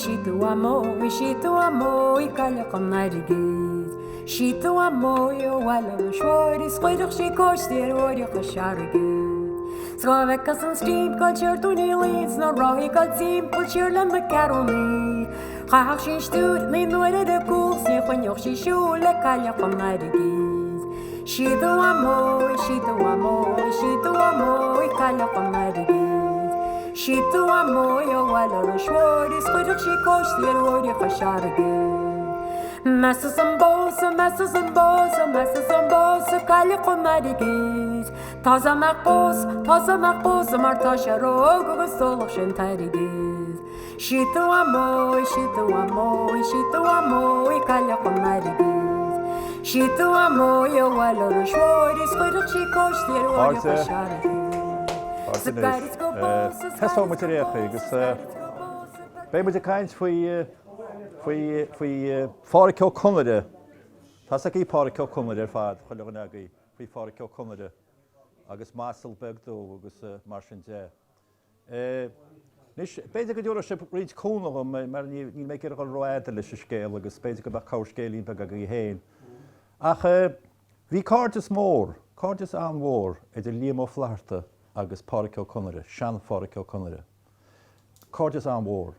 Sí tú amó, sí tú amó, í cailleach an airgid. Sí tú amó, ó bhaile Inis Mhóir is chuirfeadh sí cóistí ar mhuireach Chois Fharraige. 'S dhá bhfeiceas an stream ag dul siar Dún Fhaoileáin 's na rothaí ag dul timpeall siar le na ceathrúnaí. Chaithfeadh sí an stiúir naoi n-uaire ar a cúl 's ní choinneodh sí siúl le cailleach an airgid. Sí tú amó, sí tú amó, sí tú amó, í cailleach an airgid. Sí tú amó, ó bhaile Inis Mhóir is chuirfeadh sí cóistí ar mhuireach Chois Fharraige. Measas an bósa, measas an bósa, measas an bósa, cailleach an airgid. Tá mé pós, tá mé pós mar tá sé ró-óg agus d'ólfadh sé an t-airgead. Sí tú amó, sí tú amó, sí tú amó, í cailleach an airgid. Sí tú amó, ó bhaile Inis Mhóir is chuirfeadh sí cóistí ar mhuireach Chois Fharraige. Cairde, anois, tosóidh muid ar aon chaoi agus beidh muid ag caint faoi, faoi, faoi Phádhraic Ó Conaire. Tá's agaibh Pádhraic Ó Conaire ar fad, chuile dhuine agaibh. faoi Phádhraic Ó Conaire agus m'asal beag dubh agus mar sin de. Anois, b'fhéidir go dtabharfadh sibh roinnt cúnamh dhom mar níl mé ag iarraidh dul rófhada leis an scéal agus b'fhéidir go mbeadh corrscéilín beag agaibh féin. Ach bhí cairdeas mór, cairdeas an-mhór idir Liam Ó Flaithearta agus Pádhraic Ó Conaire, sean-Phádhraic Ó Conaire. Cairdeas an-mhór.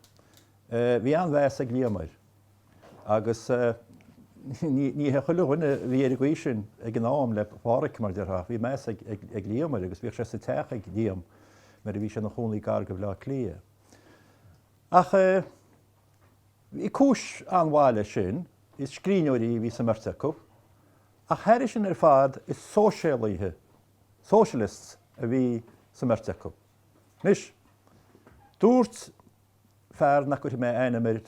Bhí an-mheas ag Liam air. Agus ní hé chuile dhuine a bhí ar an gcaoi sin ag an am le Pádhraic, mar a déarfá. Bhí meas ag Liam air agus bhíodh sé sa teach ag Liam nuair a bhí sé ina chónaí gar go Bhaile Átha Cliath. Ach bhí cúis an-mhaith leis sin, is scríbhneoirí a bhí sa mbeirt acu. Ach thairis sin ar fad, is sóisialaithe, socialists, a bhí sa mbeirt acu. Anois, dúirt Fear nach gcuirfidh mé a ainm air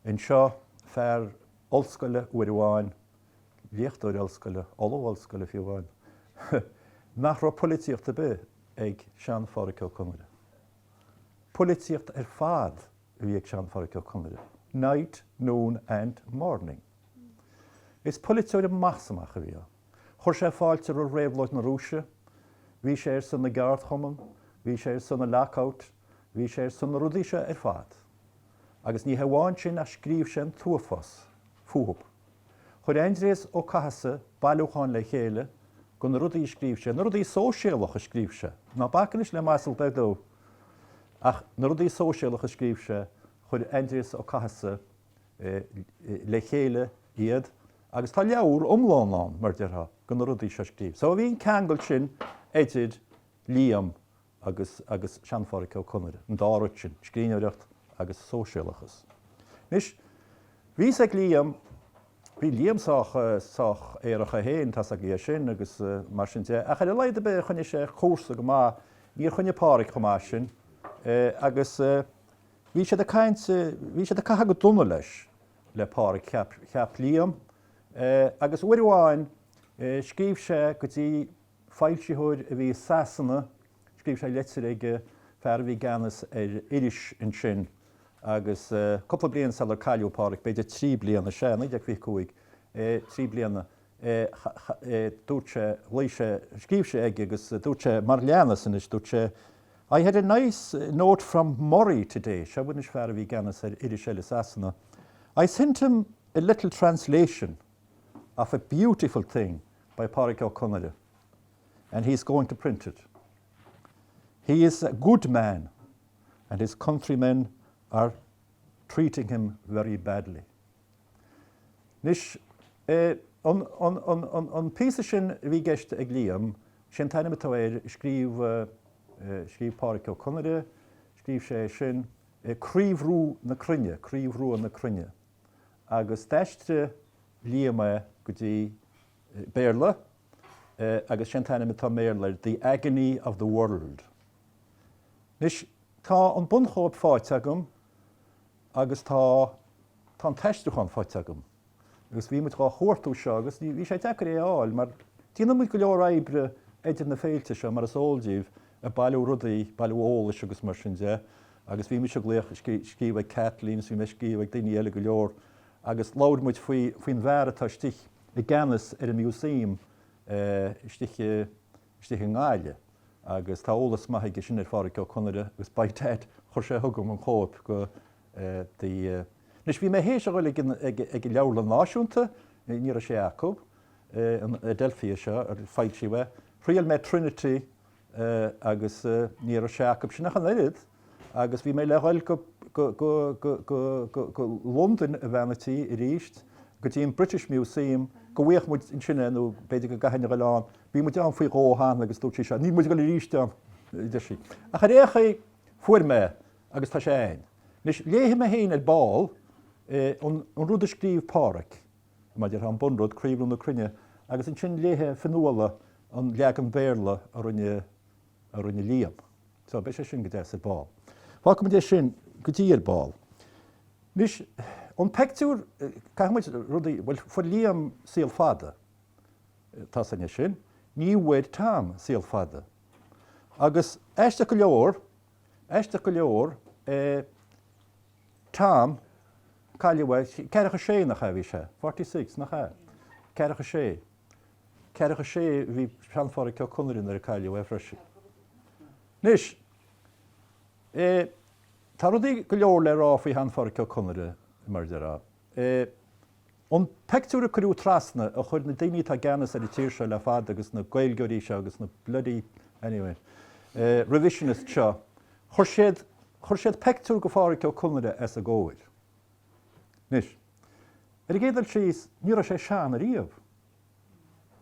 anseo, fear ollscoile uair amháin, léachtóir ollscoile, ollamh ollscoile fiú amháin, nach raibh poilitíocht ar bith ag sean-Phádhraic Ó Conaire. Poilitíocht ar fad a bhí ag sean-Phádhraic Ó Conaire, night, noon and morning. Is polaiteoir amach is amach a bhí ann. Chuir sé fáilte roimh réabhlóid na Rúise, bhí sé ar son na gceardchumann, bhí sé ar son an lockout, bhí sé ar son na rudaí seo ar fad. Agus ní hamháin sin ach scríobh sé an t-uafás fúthub. Chuir Aindrias Ó Cathasaigh bailiúchán le chéile de na rudaí a scríobh sé, na rudaí sóisialach a scríobh sé, ná bac anois le m'asal beag dubh, ach na rudaí sóisialach a scríobh sé, chuir Aindrias Ó Cathasaigh le chéile iad agus tá leabhar iomlán ann, mar a déarfá, de na rudaí seo a scríobh. So bhí an ceangal sin idir Liam agus agus sean-Phádhraic Ó Conaire, an dá rud sin, scríbhneoireacht agus sóisialachas. Anois, bhí fhios ag Liam, bhí Liam sách, sách aerach é féin, tá's agaibh é sin agus mar sin de, ach ar a laghad ar bith choinnigh sé cúrsa go maith, níor choinnigh Pádhraic chomh maith sin agus bhí siad ag caint, bhí siad ag caitheamh go dona leis, le Pádhraic, cheap, cheap Liam agus uair amháin scríobh sé go dtí foilsitheoir a bhí i Sasana, scríobh sé leitir ag fear a bhí i gceannas ar iris ansin agus cúpla bliain sular cailleadh Pádhraic, b'fhéidir 3 bliana, sea, 1925, 3 bliana, dúirt sé, ghlaoigh sé, scríobh sé aige agus dúirt sé mar leanas anois, dúirt sé, I had a nice note from Murray today, seo anois fear a bhí i gceannas ar iris eile i Sasana, I sent him a little translation of a beautiful thing by Pádraic Ó Conaire and he is going to print it. He is a good man and his countrymen are treating him very badly. Anois, an píosa sin a bhí i gceist ag Liam, sé an t-ainm atá air, scríobh, scríobh Pádraic Ó Conaire, scríobh sé é sin, Croíbhrú na Cruinne, Croíbhrú na Cruinne. Agus d'aistrigh Liam é go dtí Béarla agus sé an t-ainm atá i mBéarla air, The Agony of the World. Anois, tá an bunchóip faighte agam agus tá, tá an t-aistriúchán faighte agam. Agus bhí muid dhá chuartú seo agus bhí sé deacair é a fháil mar déanann muid go leor oibre idir na féilte seo mar is eol díbh, ag bailiú rudaí, bailiú eolais agus mar sin de agus bhí mise ag glaoch, scríobh ag Kathleen agus bhí mé ag scríobh ag daoine eile go leor agus labhair muid faoi, faoin bhfear atá istigh i gceannas ar an museum istigh i, istigh i nGaillimh agus tá eolas maith aige sin ar Phádhraic Ó Conaire agus by dad chuir sé chugam an chóip go. The. Anois, bhí mé théis a dhul ag an, ag, ag an Leabharlann Náisiúnta, ní raibh sé acu, an Adelphia seo, ar foilsíodh é. Thriail mé Trinity agus ní raibh sé acu sin ach an oiread agus bhí mé le dhul go, go, go, go, go, go, go Londain, a bhean a' tí, arís, go dtí an British Museum, go bhfaigheadh muid ansin é nó b'fhéidir go gcaithfinn a dhul ann. Bhí muid ann faoi dhó cheana agus dúirt sí seo, níl muid ag dul arís ann, a deir sí. Ach ar aon chaoi, fuair mé é agus tá sé a'inn. Anois, léifidh mé féin ar ball an rud a scríobh Páraic, mar a déarfá, an bunrud, Croíbhrón na Cruinne, agus ansin léifidh Fionnuala an leagan Béarla a rinne, a rinne Liam. So, beidh sé sin go deas ar ball. Fágfaidh muid é sin go dtí ar ball. Anois, an peictiúr, caithfidh muid rudaí, bhuel, fuair Liam saol fada, tá 's a'inn é sin, ní bhfuair Tom saol fada. Agus aisteach go leor, Aisteach go leor, Tom, cailleadh é, ceathracha sé nach ea a bhí sé? 46, nach ea? Ceathracha sé. Ceathracha sé a bhí sean-Pháraic Ó Conaire nuair a cailleadh é freisin. Anois, tá rudaí go leor le rá faoi shean-Pháraic Ó Conaire, mar a déarfá. An peictiúr a cuireadh trasna, a chuir na daoine atá i gceannas ar an tír seo le fada agus na Gaeilgeoirí seo agus na bloody, anyway, revisionists seo, chuir siad, chuir siad peictiúr de Pháraic Ó Conaire as a gcomhair. Anois, ar an gcéad dul síos, ní raibh sé sean ariamh.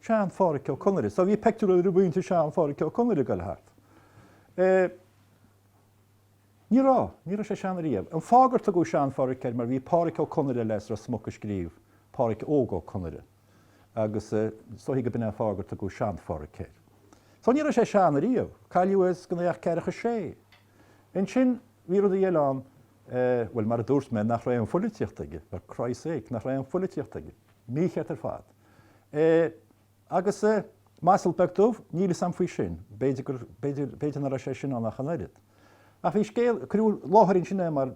Sean Pháraic Ó Conaire. So bhí peictiúr ar an bpointe sean Pháraic Ó Conaire ag dul thart. Ní raibh. Ní raibh sé sean ariamh. An fáth gur tugadh Sean-Pháraic air mar bhí Páraic Ó Conaire eile as Ros Muc a scríobh, Páraic Óg Ó Conaire, agus is dóichí go b'in é an fáth gur tugadh Sean-Pháraic air. So ní raibh sé sean ariamh. Cailleadh é is gan é ach ceathracha sé. Ansin bhí rudaí eile ann, bhuel mar a dúirt mé, nach raibh aon phoilitíocht aige, for Christ's sake, nach raibh aon phoilitíocht aige. Mícheart ar fad. Agus m'asal beag dubh, níl fhios a'm faoi sin, b'fhéidir gur, b'fhéidir, b'fhéidir nach raibh sé sin ann ach an oiread. Ach bhí scéal, cuireadh i láthair ansin é mar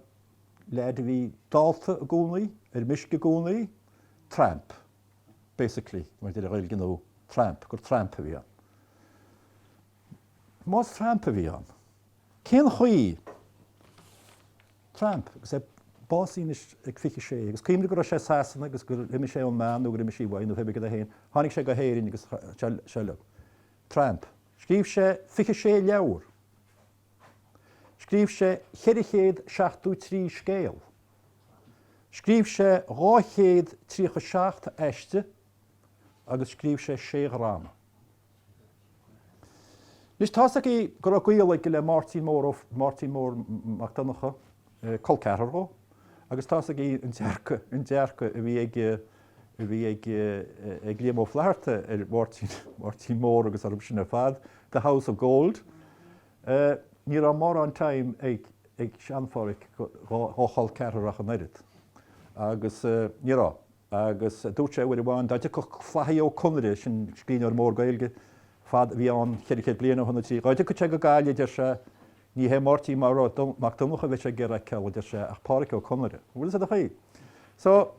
leaid a bhí dálta i gcónaí, ar meisce i gcónaí, tramp, basically, mar a deir an Ghaeilge nua, tramp, gur tramp a bhí ann. Más tramp a bhí ann, cén chaoi Tramp, agus é básaithe anois ag 26, agus cuimhnigh go raibh sé i Sasana agus gur imigh sé ón mbean nó gur imigh sí uaidh nó pé bith cad é féin, tháinig sé go hÉirinn agus seo liom. Tramp. Scríobh sé 26 leabhar. Scríobh sé 473 scéal. Scríobh sé 237 aiste agus scríobh sé sé dhráma. Anois tá's agaibh go raibh gaol aige le Máirtín Mór Ó Máirtín Mór Mac Donncha, col ceathrar dhó, agus tá's agaibh an dearcadh an dearcadh a bhí ag a bhí ag ag Liam Ó Flaithearta ar Mháirtín Máirtín Mór agus orthu sin ar fad, The House of Gold. Ní raibh mórán time ag ag sean-Pháraic dhá chol ceathrar ach an oiread. Agus ní raibh. Agus dúirt sé uair amháin, dá dtiocfadh Flaithí Ó Conaire, sin scríbhneoir mór Gaeilge, fad a bhí ann 400 bliain ó shin nó trí, dá dtiocfadh sé go Gaillimh, a deir sé, ní hé Máirtín Mór Mac Donncha a bheadh sé ag iarraidh a fheiceáil, a deir sé, ach Páraic Ó Conaire. Bhfuil fhios a'd an chaoi? So,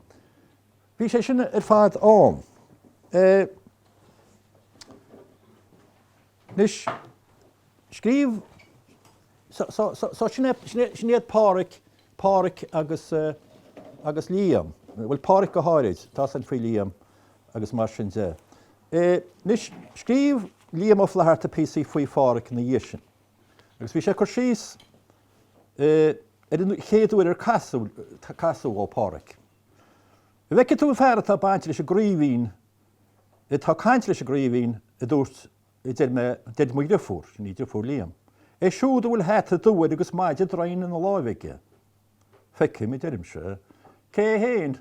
bhí sé sin ar fad ann. Anois, scríobh, so, so, so, so sin é, sin é, sin iad Páraic, Páraic agus, agus Liam. Bhuel, Páraic go háirid, tá san faoi Liam agus mar sin de. Anois, scríobh Liam Ó Flaithearta píosaí faoi Pháraic ina dhiaidh sin. Agus bhí sé ag cur síos ar an chéad uair ar casadh, casadh dhó Páraic. An bhfeiceann tú an fear atá ag baint leis an gcraoibhín, atá ag caint leis an gcraoibhín, a dúirt a deir mé, deir mo dhriofúr, sin í driofúr Liam, é siúd a bhfuil hata dubh air agus maide draighin ina láimh aige. Feicim, a deirimse. Cé é fhéin?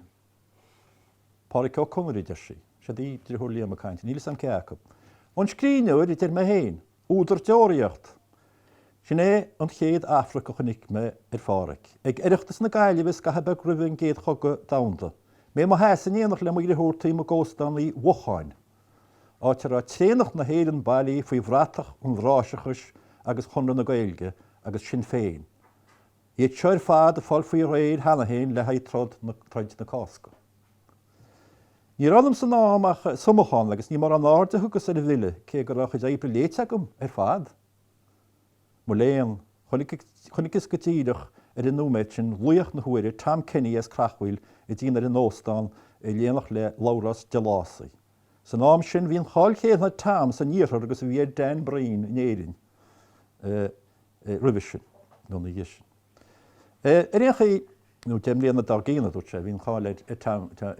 Páraic Ó Conaire, a deir sí. Siod í driofúr Liam ag caint, níl 'fhios a'm cé acu. An scríbhneoir, a deir mé fhéin. Údar Deoraíocht. Sin é an chéad Afrac a chonaic mé ar Pháraic. Ag Oireachtas na Gaillimhe scaitheamh beag roimh an gCéad Chogadh Domhanda. Mé i mo sheasamh in éineacht le mo dhriotháir taobh amuigh d'Óstán Uí Mhocháin. áit a raibh tréanacht na hÉireann bailithe faoi bhratach an Bhráithreachais agus Chonradh na Gaeilge agus Sinn Féin, iad seo ar fad ag fáil faoi réir cheana féin le haghaidh troid na troid na Cásca. Ní raibh ionam san am ach somachán agus ní mórán airde a thugas ar an bhfile cé go raibh a chuid oibre léite agam ar fad. Mo léan, chonaiceas go díreach. Ar an nóiméad sin, laoch na huaire, Tom Kenny as Creachmhaoil, ag déanamh ar an óstán in éineacht le Labhrás Delásaigh. San am sin, bhí an cháil chéanna ar Tom san iarthar agus a bhí ar Dan Breen in Éirinn roimhe sin, nó ina dhiaidh sin. Ar aon chaoi, nó 10 mbliana dár gcionn, a dúirt sé, bhí an cháil ar Tom, ar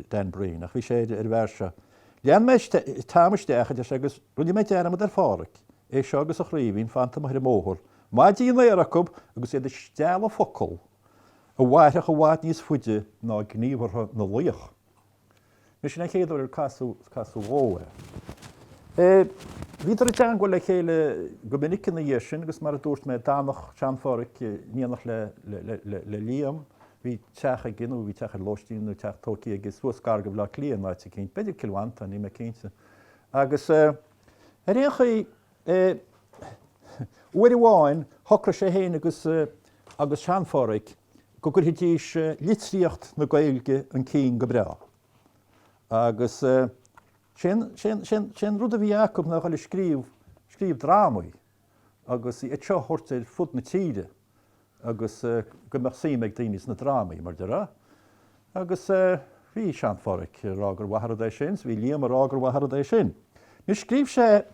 Dan Breen, ach bhí sé ar an bhfear seo. Lean mé Tom isteach, a deir sé, agus rinne mé dearmad ar Phádhraic, é seo agus a chraoibhín fanta amuigh ar an mbóthar, maidí in aer acu agus iad ag stealladh focal a mhairfeadh i bhfad níos faide ná gníomhartha na laoch. Anois sin an chéad uair ar casadh, casadh dhó é. Bhíodar i dteangmháil le chéile go minic ina dhiaidh sin agus mar a dúirt mé, d'fhanadh Sean-Phádhraic in éineacht le, le, le, le Liam. Bhí teach aige nó bhí teach ar lóistín nó teach tógtha aige suas gar go Bhaile Átha Cliath in áit eicínt, b'fhéidir Cill Mhantáin, níl mé cinnte. Agus ar aon chaoi, uair amháin shocraigh sé féin agus, agus Sean-Phádhraic go gcuirfidís litríocht na Gaeilge chun cinn go breá. Agus sé an rud a bhí acu ná dhul ag scríobh, scríobh drámaí agus iad seo a thabhairt ar fud na tíre agus go mbeadh suim ag daoine sna drámaí, mar déarfá. Agus bhí Sean-Phádhraic ag rá gur mhaith an rud é sin, 's bhí Liam ag rá gur mhaith an rud é sin. Anois scríobh sé,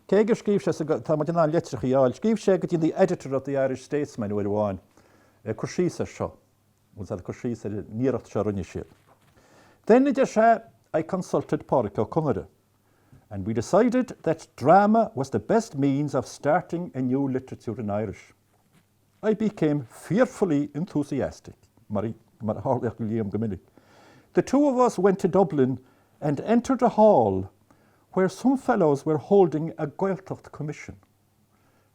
cé gur scríobh sé, tá muid in ann litreacha a fháil, scríobh sé go dtí the editor of the Irish Statesman uair amháin, ag cur síos air seo, bhfuil a fhios agat, ag cur síos ar an iarracht seo a rinne siad. Then, a deir sé, I consulted Pádraic Ó Conaire and we decided that drama was the best means of starting a new literature in Irish. I became fearfully enthusiastic, mar a tharlaíodh do Liam go minic. The two of us went to Dublin and entered a hall where some fellows were holding a Gaeltacht Commission.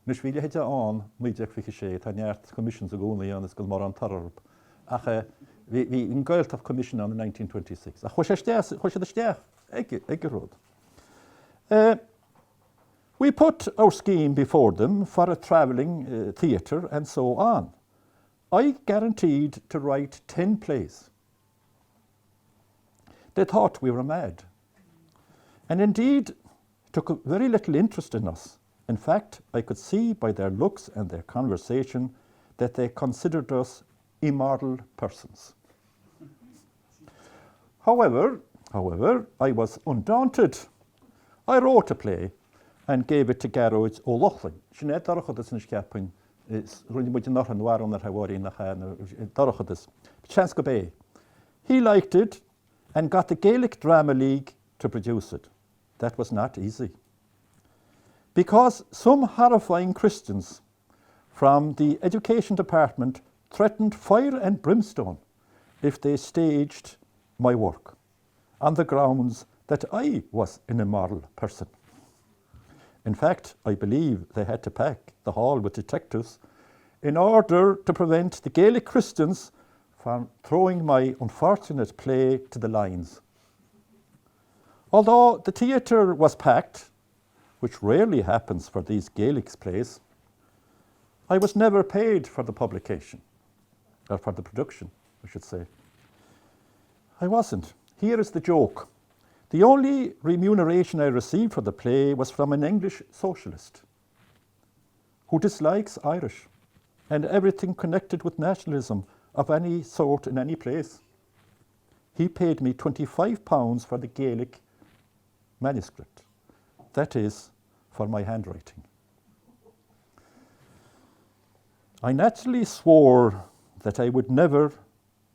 Anois bhí a leithéid ann 1926, tá neart commissions i gcónaí ann is gan mórán toradh orthu, ach bhí bhí an Gaeltacht Commission ann in 1926. Ach chuaigh sé isteach, chuaigh siad isteach ag ag an rud. We put our scheme before them for a travelling theatre and so on. I guaranteed to write ten plays. They thought we were mad. And indeed took very little interest in us. In fact, I could see by their looks and their conversation that they considered us immoral persons. However, however, I was undaunted. I wrote a play and gave it to Gearóid Ó Lochlainn. Sin é Dorchadas anois cheapfainn, rinne muid an ortha nó an ortha nach ea Dorchadas. Seans gurb é. He liked it and got the Gaelic Drama League to produce it. That was not easy. Because some horrifying Christians from the Education Department threatened fire and brimstone if they staged my work on the grounds that I was an immoral person. In fact, I believe they had to pack the hall with detectives in order to prevent the Gaelic Christians from throwing my unfortunate play to the lions. Although the theatre was packed, which rarely happens for these Gaelic plays, I was never paid for the publication, or for the production, I should say. I wasn't. Here is the joke. The only remuneration I received for the play was from an English socialist who dislikes Irish and everything connected with nationalism of any sort in any place. He paid me £25 for the Gaelic manuscript, that is, for my handwriting. I naturally swore that I would never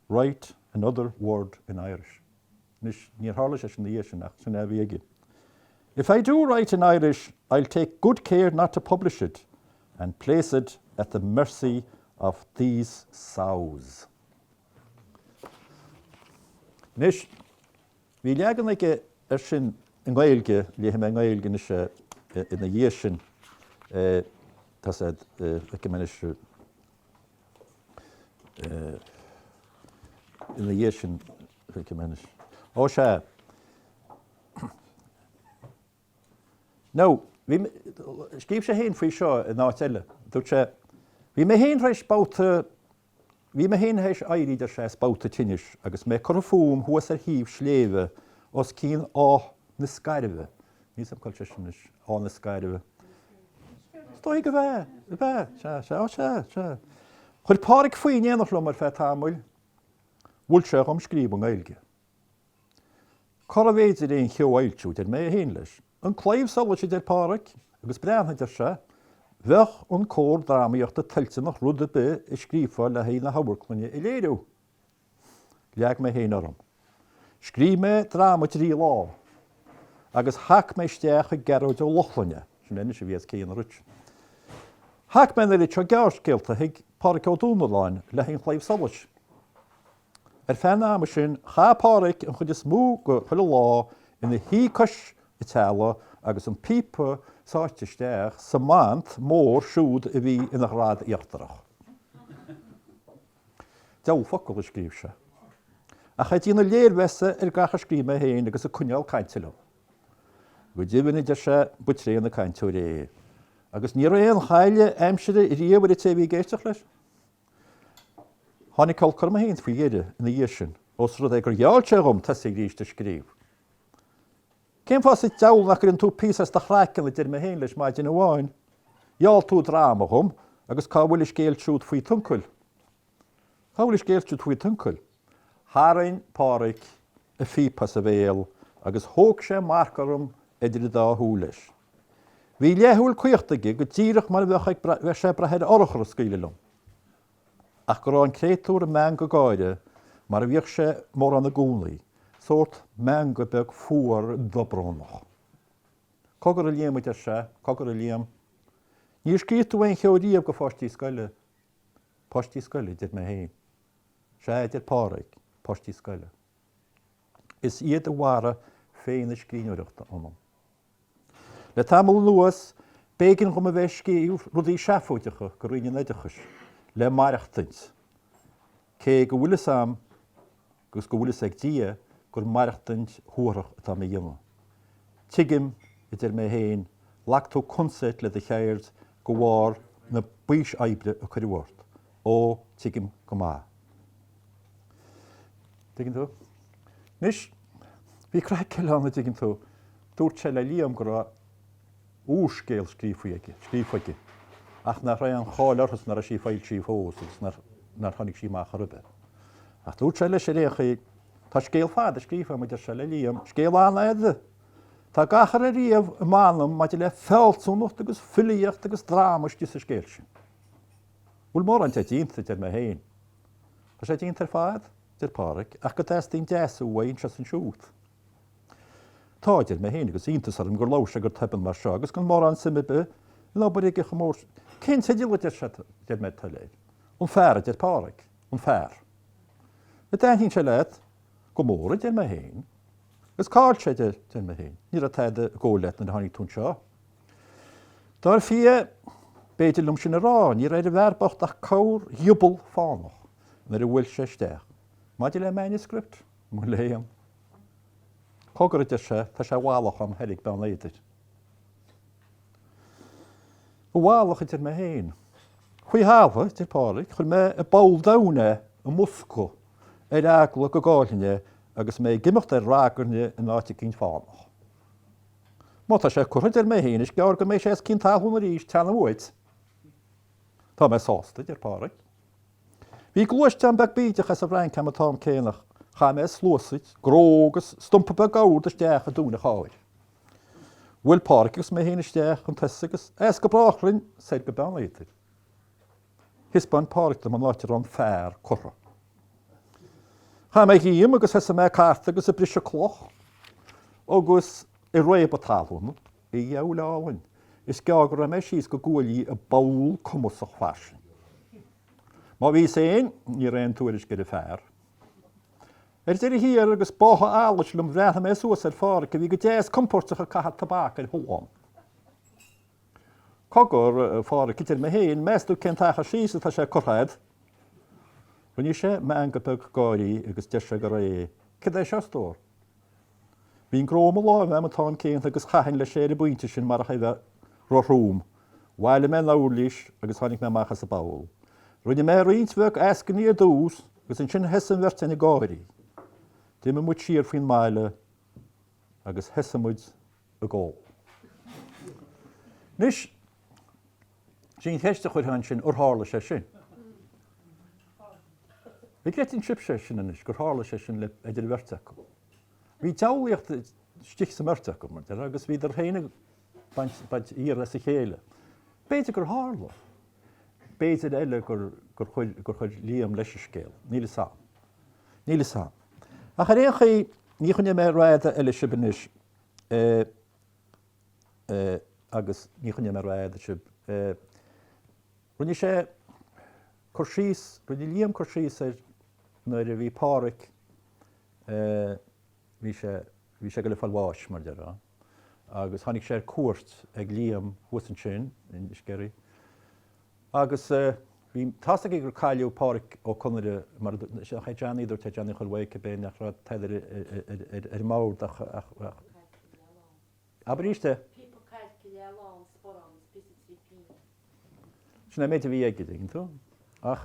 write another word in Irish. Anois, níor tharla sé sin ina dhiaidh sin, ach sin é a bhí aige. If I do write in Irish, I'll take good care not to publish it and place it at the mercy of these sows. Anois, bhí leagan aige air sin i nGaeilge, léifidh mé i nGaeilge anois é ina dhiaidh sin, tá sé, feicfidh mé anois, ina dhiaidh sin, feicfidh mé anois. Ó sea. Now, bhí, scríobh sé féin faoi seo in áit eile. Dúirt sé, bhí mé féin tar éis babhta, bhí mé féin tar éis éirí, deir sé, as babhta tinnis agus mé curtha fúm thuas ar thaobh sléibhe os cionn Áth na Scairbhe. Níl 's a'm cá bhfuil sé sin anois, Áth na Scairbhe. Is dóigh go bhea, go bhea, sea, sea, ó sea, sea. Chuir Páraic faoi in éineacht liom ar feadh tamaill. Mhol sé dhom scríobh i nGaeilge. Cárbh fhéidir aon cheo a fhoilsiú, a deir mé féin leis. An Claidheamh Soluis, a deir Páraic, agus breathnaigh, a deir sé, bheadh an comhar drámaíochta toilteanach rud ar bith a scríobhfá le haghaidh na hamharclainne a léiriú. Leag mé féin orm. Scríobh mé dráma i dtrí lá agus shac mé isteach chuig Gearóid Ó Lochlainn é, sin é anois a bhí os cionn an rud sin. Shac mé an oiread seo gearrscéalta chuig Pádhraic Ó Dúnalláin le haghaidh an Chlaidheamh Soluis. Ar feadh an ama sin, chaith Pádhraic an chuid is mó de chuile lá ina shuí cois an teallaigh agus an píopa sáite isteach sa mant mór siúd a bhí ina dhrad íochtarach. Deabhal focal a scríobh sé. Ach é ag déanamh léirmheasa ar gach a scríobh mé féin agus ag coinneáil cainte liom. Go deimhin, a deir sé, ba tréan an cainteoir é. Agus ní raibh aon chailleadh aimsire riamh ar an té a bhí ag éisteacht leis. Tháinig olc orm féin faoi dheireadh ina dhiaidh sin, ós rud é gur gheall sé dhom tosaí arís ag scríobh. Cén fáth sa diabhal nach gcuireann tú píosa as do chraiceann, a deir mé féin leis maidin amháin. Gheall tú dráma dhom, agus cá bhfuil an scéal siúd faoi t'uncail? Cá bhfuil an scéal siúd faoi t'uncail? Tharraing Páraic a phíopa as a bhéal agus thóg sé marc orm idir an dá shúil leis. Bhí leathshúil caochta aige go díreach mar a bheadh sé ag brath ar urchar a scaoileadh liom. Ach go raibh an créatúr ag meangadh gáire mar a bhíodh sé mórán i gcónaí, sórt meangadh beag fuar dobrónach. Cogar a Liam, a deir sé, cogar a Liam. Níor scríobh tú aon cheo riamh go pháistí scoile. Páistí scoile, a deir mé féin. Sea, a deir Páraic, páistí scoile. Is iad a mharaigh féith na scríbhneoireachta ionam. Le tamall anuas, b'éigean dhom a bheith ag scríobh rudaí seafóideacha go Roinn an Oideachais le maireachtaint, cé go bhfuil fhios a'm agus go bhfuil fhios ag Dia gur maireachtaint shuarach atá mé a dhéanamh. Tuigim, a deir mé féin, ghlac tú consaeit le do cheird de bharr na baois oibre a cuireadh ort. Ó, tuigim go maith. Tuigeann tú? Anois, bhí craic eile ann, a dtuigeann tú. Dúirt sé le Liam go raibh úrscéal scríofa aige, scríofa aige, ach nach raibh aon cháil uirthi is nach raibh sí foilsithe fós agus nár, nár tháinig sí amach chor ar bith. Ach dúirt sé leis ar aon chaoi, tá scéal fada scríofa agam, a deir sé le Liam, scéal an-fhada. Tá gach a raibh riamh i m'anam maidir le fealsúnacht agus filíocht agus dráma istigh sa scéal sin. Bhfuil mórán de déanta, a deir mé féin. Tá sé déanta ar fad, a deir Páraic, ach go dteastaíonn deasú uaidh anseo is ansiúd. Tá, a deir mé féin, agus iontas orm gur labhair sé go tobann mar seo agus gan mórán suim ar bith in obair aige chomh mór sin. Cén teideal, a deir sé, a deir mé toiléir. An Fear, a deir Páraic. An Fear. An dtaitníonn sé leat? Go mór, a deir mé féin. Agus cá bhfuil sé, a deir mé féin. Ní raibh tada ag gabháil leat nuair a tháinig tú anseo. Dar fia, b'fhéidir liom sin a rá, ní raibh ar an bhfear bocht ach corr-ghiobal fánach nuair a bhuail sé isteach. Maidir le manuscript, mo léan. Cogar, a deir sé, tá sé i bhfalach a'm thoir ag Beann Éadair. I bhfalach, a deir mé féin. Faoi thalamh, a deir Páraic, chuir mé i bpoll domhain é i mbosca ar eagla go gcaillfinn é agus mé ag imeacht ar ragairne in áit eicínt fánach. Má tá sé curtha, a deir mé féin, is gearr go mbeidh sé os cionn talún arís, teannam uait. Tá mé sásta, a deir Páraic. Bhí gluaisteán beag bídeach as an bhFrainc a'm an t-am céanna. Chaith mé sluasaid, gró agus stumpa beag ord isteach i dtóin an chairr. Bhuail Páraic agus mé féin isteach chun tosaigh agus as go brách linn soir go Beann Éadair. Thaispeáin Páraic dom an áit a raibh an fear curtha. Chaith mé dhíom agus thosaigh mé ag cartadh agus ag briseadh cloch agus ag réabadh talún. A dhiabhail álainn, is gearr go raibh mé síos go guaillí i bpoll cumasach fairsing. Má bhíos féin, ní raibh aon tuairisc ar an bhfear. Ar deireadh thiar agus báthadh allais liom bhreathnaigh mé suas ar Pháraic a bhí go deas compóirteach ag caitheamh tobac ar thuán. Cogar, a Pháraic, a deir mé féin, meas tú cén t-achar síos atá sé curtha a'd? Rinne sé meangadh beag gáirí agus deir sé go réidh, Cad é seo, a stór? Bhí an gró i mo láimh a'm an t-am céanna agus chaithfinn leis é ar an bpointe sin marach é bheith ro-throm. Bhailigh mé an uirlis agus tháinig mé amach as an bpoll. Rinne mé roinnt bheag eascainí ar dtús agus ansin thosaigh an bheirt againn ag gáirí. D'imigh muid siar faoin mbaile agus thosaigh muid ag ól. Anois, sin an cheist a chuirfeá ansin, ar tharla sé sin? An gcreideann sibhse é sin anois, gur tharla sé sin le idir an bheirt acu? Bhí diabhlaíocht istigh sa mbeirt acu, mar déarfá, agus bhíodar féin ag baint, baint iarraidh as a chéile. B'fhéidir gur tharla. B'fhéidir eile gur, gur chuir, gur chuir Liam leis an scéal. Níl fhios a'm. Níl fhios a'm. Ach ar aon chaoi, ní choinneoidh mé rófhada eile sibh anois, eh, eh, agus ní choinneoidh mé rófhada sibh, eh, Rinne sé cur síos, rinne Liam cur síos air nuair a bhí Páraic, bhí sé, bhí sé ag dul ag fáil bháis, mar a déarfá, agus tháinig sé ar cuairt ag Liam thuas ansin in Sceirí agus bhí, tá's aige gur cailleadh Páraic Ó Conaire mar, nach é Johnny a dúirt é, Johnny Chóil Mhaidhc, cibé, nach raibh tada ar an mbord ach, ach, ach, Abair arís é. Píopa cailce leath lán, sparán is píosa trí pingine. Sin é an méid a bhí aige, dtuigeann tú. Ach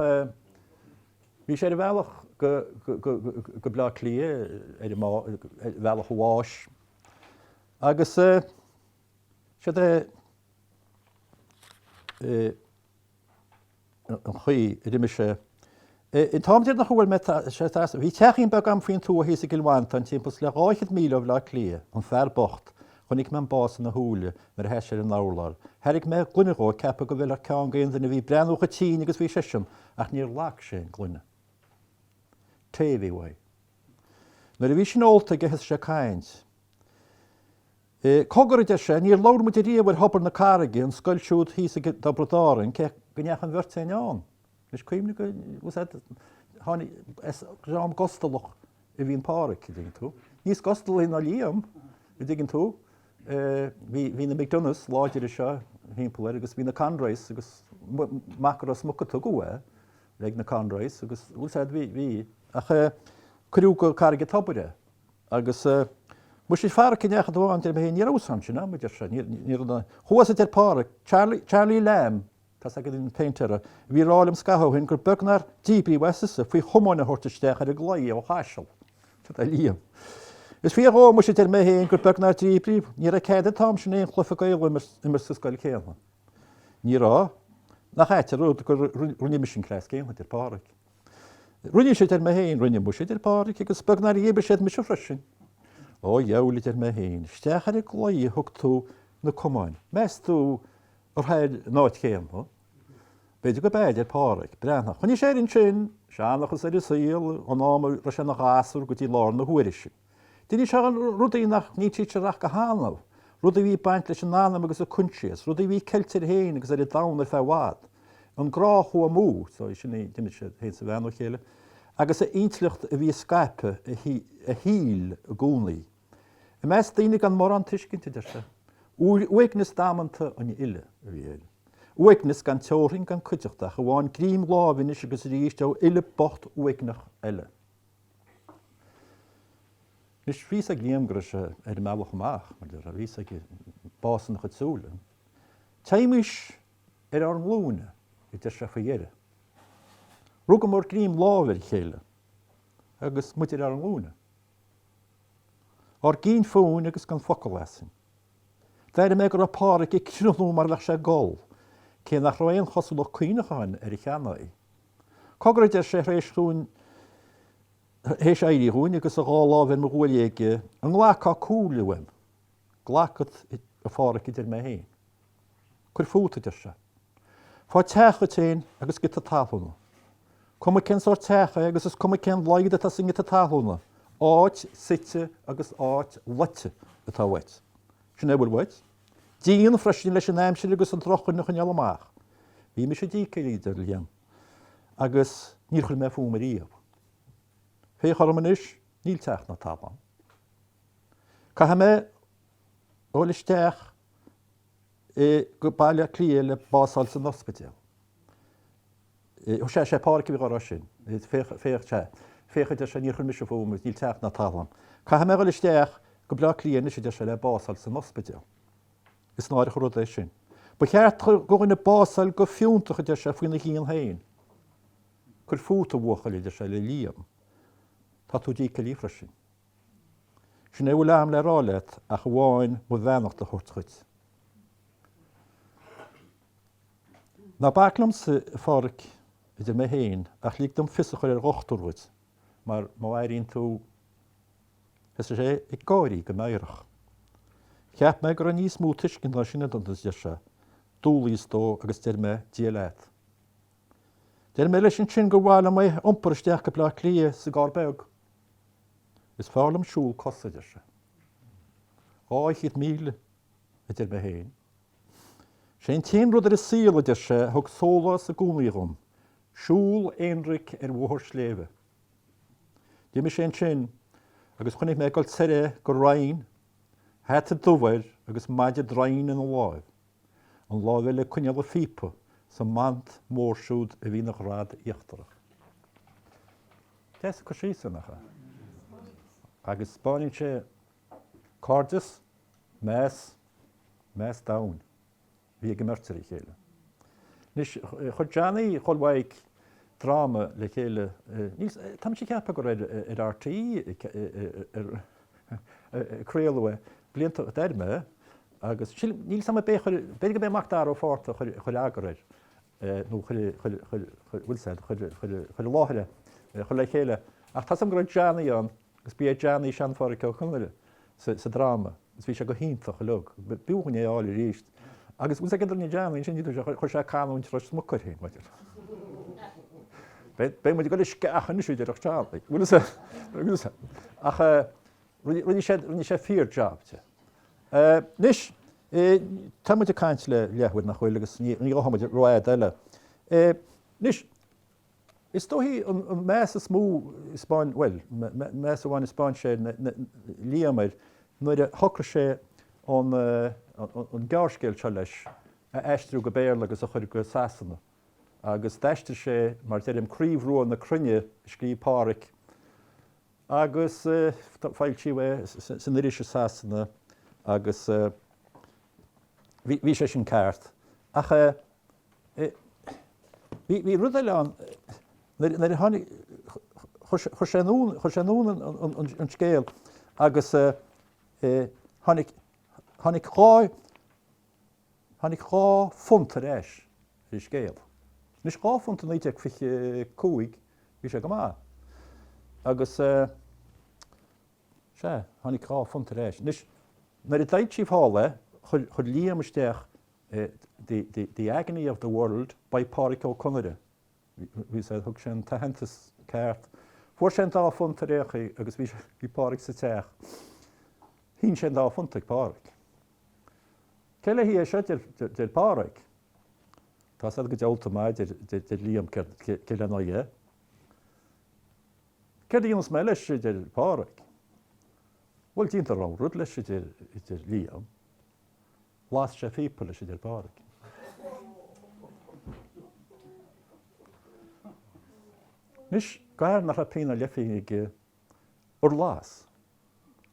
bhí sé ar a bhealach go go Bleá Cliath, ar a bhealach a bháis. Agus siod é an chaoi a d'imigh sé. An t-am deireanach a bhuail mé sé bhí teachín beag agam faoin tuath thíos i gCill Mhantáin timpeall is le 200 míle ó Bhleá Cliath, an fear bocht, chonaic mé an bás ina shúile nuair a sheas sé ar an urlár. Thairg mé gloine dhó ag ceapadh go bhfeilfeadh ceann d'aon duine a bhí ag breathnú chomh tinn agus bhí seisean, ach níor ghlac sé an gloine. Tae a bhí uaidh. Nuair a bhí sin ólta aige thosaigh sé ag caint. Cogar, a deir sé, níor labhair muid ariamh ar Thobar na Carraige, an scoil siúd thíos i dTiobraid Árann, cé go ndeachaigh an bheirt againn ann. Anois cuimhnigh go, bhfuil fhios a'd, tháinig, is dream gustalach a bhí in Páraic, a dtuigeann tú. Níos gustalaí ná Liam, a dtuigeann tú. Bhí, bhí na McDonaghs láidire seo thimpeall air agus bhí na Conroys agus mac Ros Muc a tugadh é ag na Conroys agus, bhfuil fhios a'd, bhí, bhí, ach cuireadh go Carraig an Tobair é. Agus muise Pháraic a ndeachaigh tú ann, deir mé féin, ní rabhas ann sin am, a deir sé, ní raibh, chuas, a deir Páraic, Charlie, Charlie Lamb, tá's agat an péintéara, a bhí ag rá liom scaitheamh ó shin gur beag nár díbríodh asatsa faoi chamáin a thabhairt isteach ar an gclaí ó Chaiseal. Cad é Liam? Is fíor dhó, muise, a deir mé féin, gur beag nár díbríodh, ní raibh cead an t-am sin aon chluiche Gaelach a imirt sa scoil chéanna. Ní raibh. Nach ait an rud gur rinne mise an cleas céanna, a deir Páraic. Rinne sé, a deir mé féin, rinne muise, a deir Páraic, agus beag nár dhíbir siad mise freisin. Ó, a dheabhail, a deir mé féin, isteach ar an gclaí a thug tú na camáin. Meas tú ar ar an áit chéanna? B'fhéidir go b'ea, a deir Páraic, Breathnach. Choinnigh sé air ansin, seanchas ar an saol, ón am a raibh sé ina ghasúr go dtí lár na huaire sin. D'inis sé rudaí nach n-insítear ach go hannamh, rudaí a bhí ag baint leis an anam agus an coinsias, rudaí a bhí ceilte air féin agus ar an domhan ar feadh i bhfad. An grá a chuaigh amú, so sin é, d'imigh sé féin is a bhean ó chéile, agus a intleacht a bhí ag scaipeadh a shaoil i gcónaí. I measc daoine gan mórán tuiscint, a deir sé. Uaigneas damanta an fhile a bhí air. Uaigneas gan teorainn gan cuideachta ach amháin greim láimhe anois agus arís ó fhile bocht uaigneach eile. Anois, bhí fhios ag Liam go raibh sé ar an mbealach amach, mar déarfá, bhí fhios aige bás ina chuid súile. Téimis ar ár nglúine, a deir sé faoi dheireadh. Rugamar greim láimhe ar a chéile agus muid ar ár nglúine. Ár gcinn fúinn agus gan focal asainn. D'airigh mé go raibh Páraic ag criothnú mar a bheadh sé ag gol, cé nach raibh aon chosúlacht caoineacháin ar a sheanaghaidh. Cogar, a deir sé, tar éis dhúinn, théis éirí dhúinn agus a dhá lámh ar mo ghuaillí aige, an nglacfá comhairle uaim? Glacfad, a Pháraic, a deir mé féin. Cuir fút, a deir sé. Faigh teach dhuit féin agus giota talúna. Cuma cén sórt teach é agus is cuma cén laghad atá sa ngiota talúna, áit suite agus áit loite atá uait. Sin é a bhfuil uait. Díon freisin leis an aimsir agus an drochdhuine a choinneáil amach. Bhí mise díceallach, a deir Liam, agus níor chuir mé fúm ariamh. Féach orm anois, níl teach ná talamh a'm. Caithfidh mé dhul isteach i go Baile Átha Cliath le básáil san ospidéal. Sea, sé Páraic a bhí á rá sin. Féach, féach, sea. Féach, a deir sé, níor chuir mise fúm agus níl teach ná talamh a'm. Caithfidh mé dhul isteach go Bleá Cliath anois, a deir sé, le básáil san ospidéal. Is náireach an rud é sin. Ba cheart do dhuine básáil go fiúntach, a deir sé, faoina dhíon féin. Cuir fút, a bhuachaill, a deir sé le Liam. Tá tú díceallaí freisin. Sin é a bhfuil a'm le rá leat ach amháin mo bheannacht a thabhairt dhuit. Ná bac liomsa, a Pháraic. A deir mé féin, ach lig dom fios a chur ar dhochtúir dhuit, mar má airíonn tú. Thosaigh sé ag gáirí go meidhreach. Cheap mé go raibh níos mó tuiscint ná sin ionat, a deir sé. D'umhlaíos dó agus deir mé, Dia leat. Deir mé leis ansin gur mhaith liom é a iompar isteach go Bleá Cliath sa gcarr beag. Is fearr liom siúl cos, a deir sé. 200 míle, a deir mé féin. Sé an t-aon rud ar an saol, a deir sé, a thug sólás i gcónaí dhom, siúl aonraic ar bhóthar sléibhe. D'imigh sé ansin agus chonaic mé ag dul soir é go Rinn, hata dubh air agus maide draighin ina láimh, an láimh eile ag coinneáil a phíopa sa mant mór siúd a bhí ina dhrad íochtarach. Deas an cur síos é, nach ea? Agus 'spáineann sé cairdeas, meas, meas domhain a bhí ag an mbeirt ar a chéile. Anois, chuir Johnny Chóil Mhaidhc dráma le chéile, níl, tá mise ag ceapadh gur ar ar RTÉ a craoladh é, blianta, deir mé, agus sílim, níl 's a'm ab é a chuir, b'fhéidir gurb é Macdara Ó Fátharta a chuir, a chuir eagar air, nó chuir, chuir, chuir, bhfuil 's a'd, chuir, chuir, chuir i láthair é, chuir le chéile, ach tá 's a'm go raibh Johnny ann Agus ba é Johnny sean-Pháraic Ó Conaire sa dráma agus bhí sé go hiontach uilig. B'fhiú dhúinn é a fháil arís. Agus bhfuil 's a'd céard a rinne Johnny ansin, chuir sé canúint Ros Muc air féin, maidir. Beidh muid ag dul isteach anois a déarfadh Johnny. Bhfuil 's a'd. Ach rinne sé, rinne sé fíor-job de. Anois, tá muid ag caint le leathuair nach bhfuil agus ní ghabhfaidh muid rófhada eile. Anois, Is dóichí an meas is mó a 'spáin, bhuel, meas amháin a 'spáin sé Liam air nuair a shocraigh sé an gearrscéal seo leis a aistriú go Béarla agus a chur go Sasana. Agus d'aistrigh sé, mar deirim, Craobh Rua na Cruinne a scríobh Pádhraic agus foilsíodh é san iris i Sasana agus bhí sé sin ceart. Ach Bhí rud eile ann, nuair a tháinig, chuir sé anonn, chuir sé anonn an scéal agus tháinig, tháinig 2, tháinig £2 ar ais ar an scéal. Anois £2 i 1925, bhí sé go maith. Agus sea, tháinig £2 ar ais. Anois, nuair a d'fhoilsíodh thall é, chuir Liam isteach The, the Agony of the World by Pádraic Ó Conaire. Bhí sé, thug sé an t-aitheantas ceart. Fuair sé an dá phunt ar aon chaoi agus bhí, bhí Pádraic sa teach. Shín sé an dá phunt ag Pádraic. Cé léi é seo, deir, deir Pádraic. Tá 's a'd go diabhalta maith, deir, deir, deir Liam, céard, cé, cé lena aghaidh é. Céard a dhéanfas mé leis, deir Pádraic. Bhuel, déan do rogha rud leis, deir, deir Liam. Las sé píopa leis, a deir Pádraic. Anois, gar nach raibh pingin ná leathphingin aige ar las.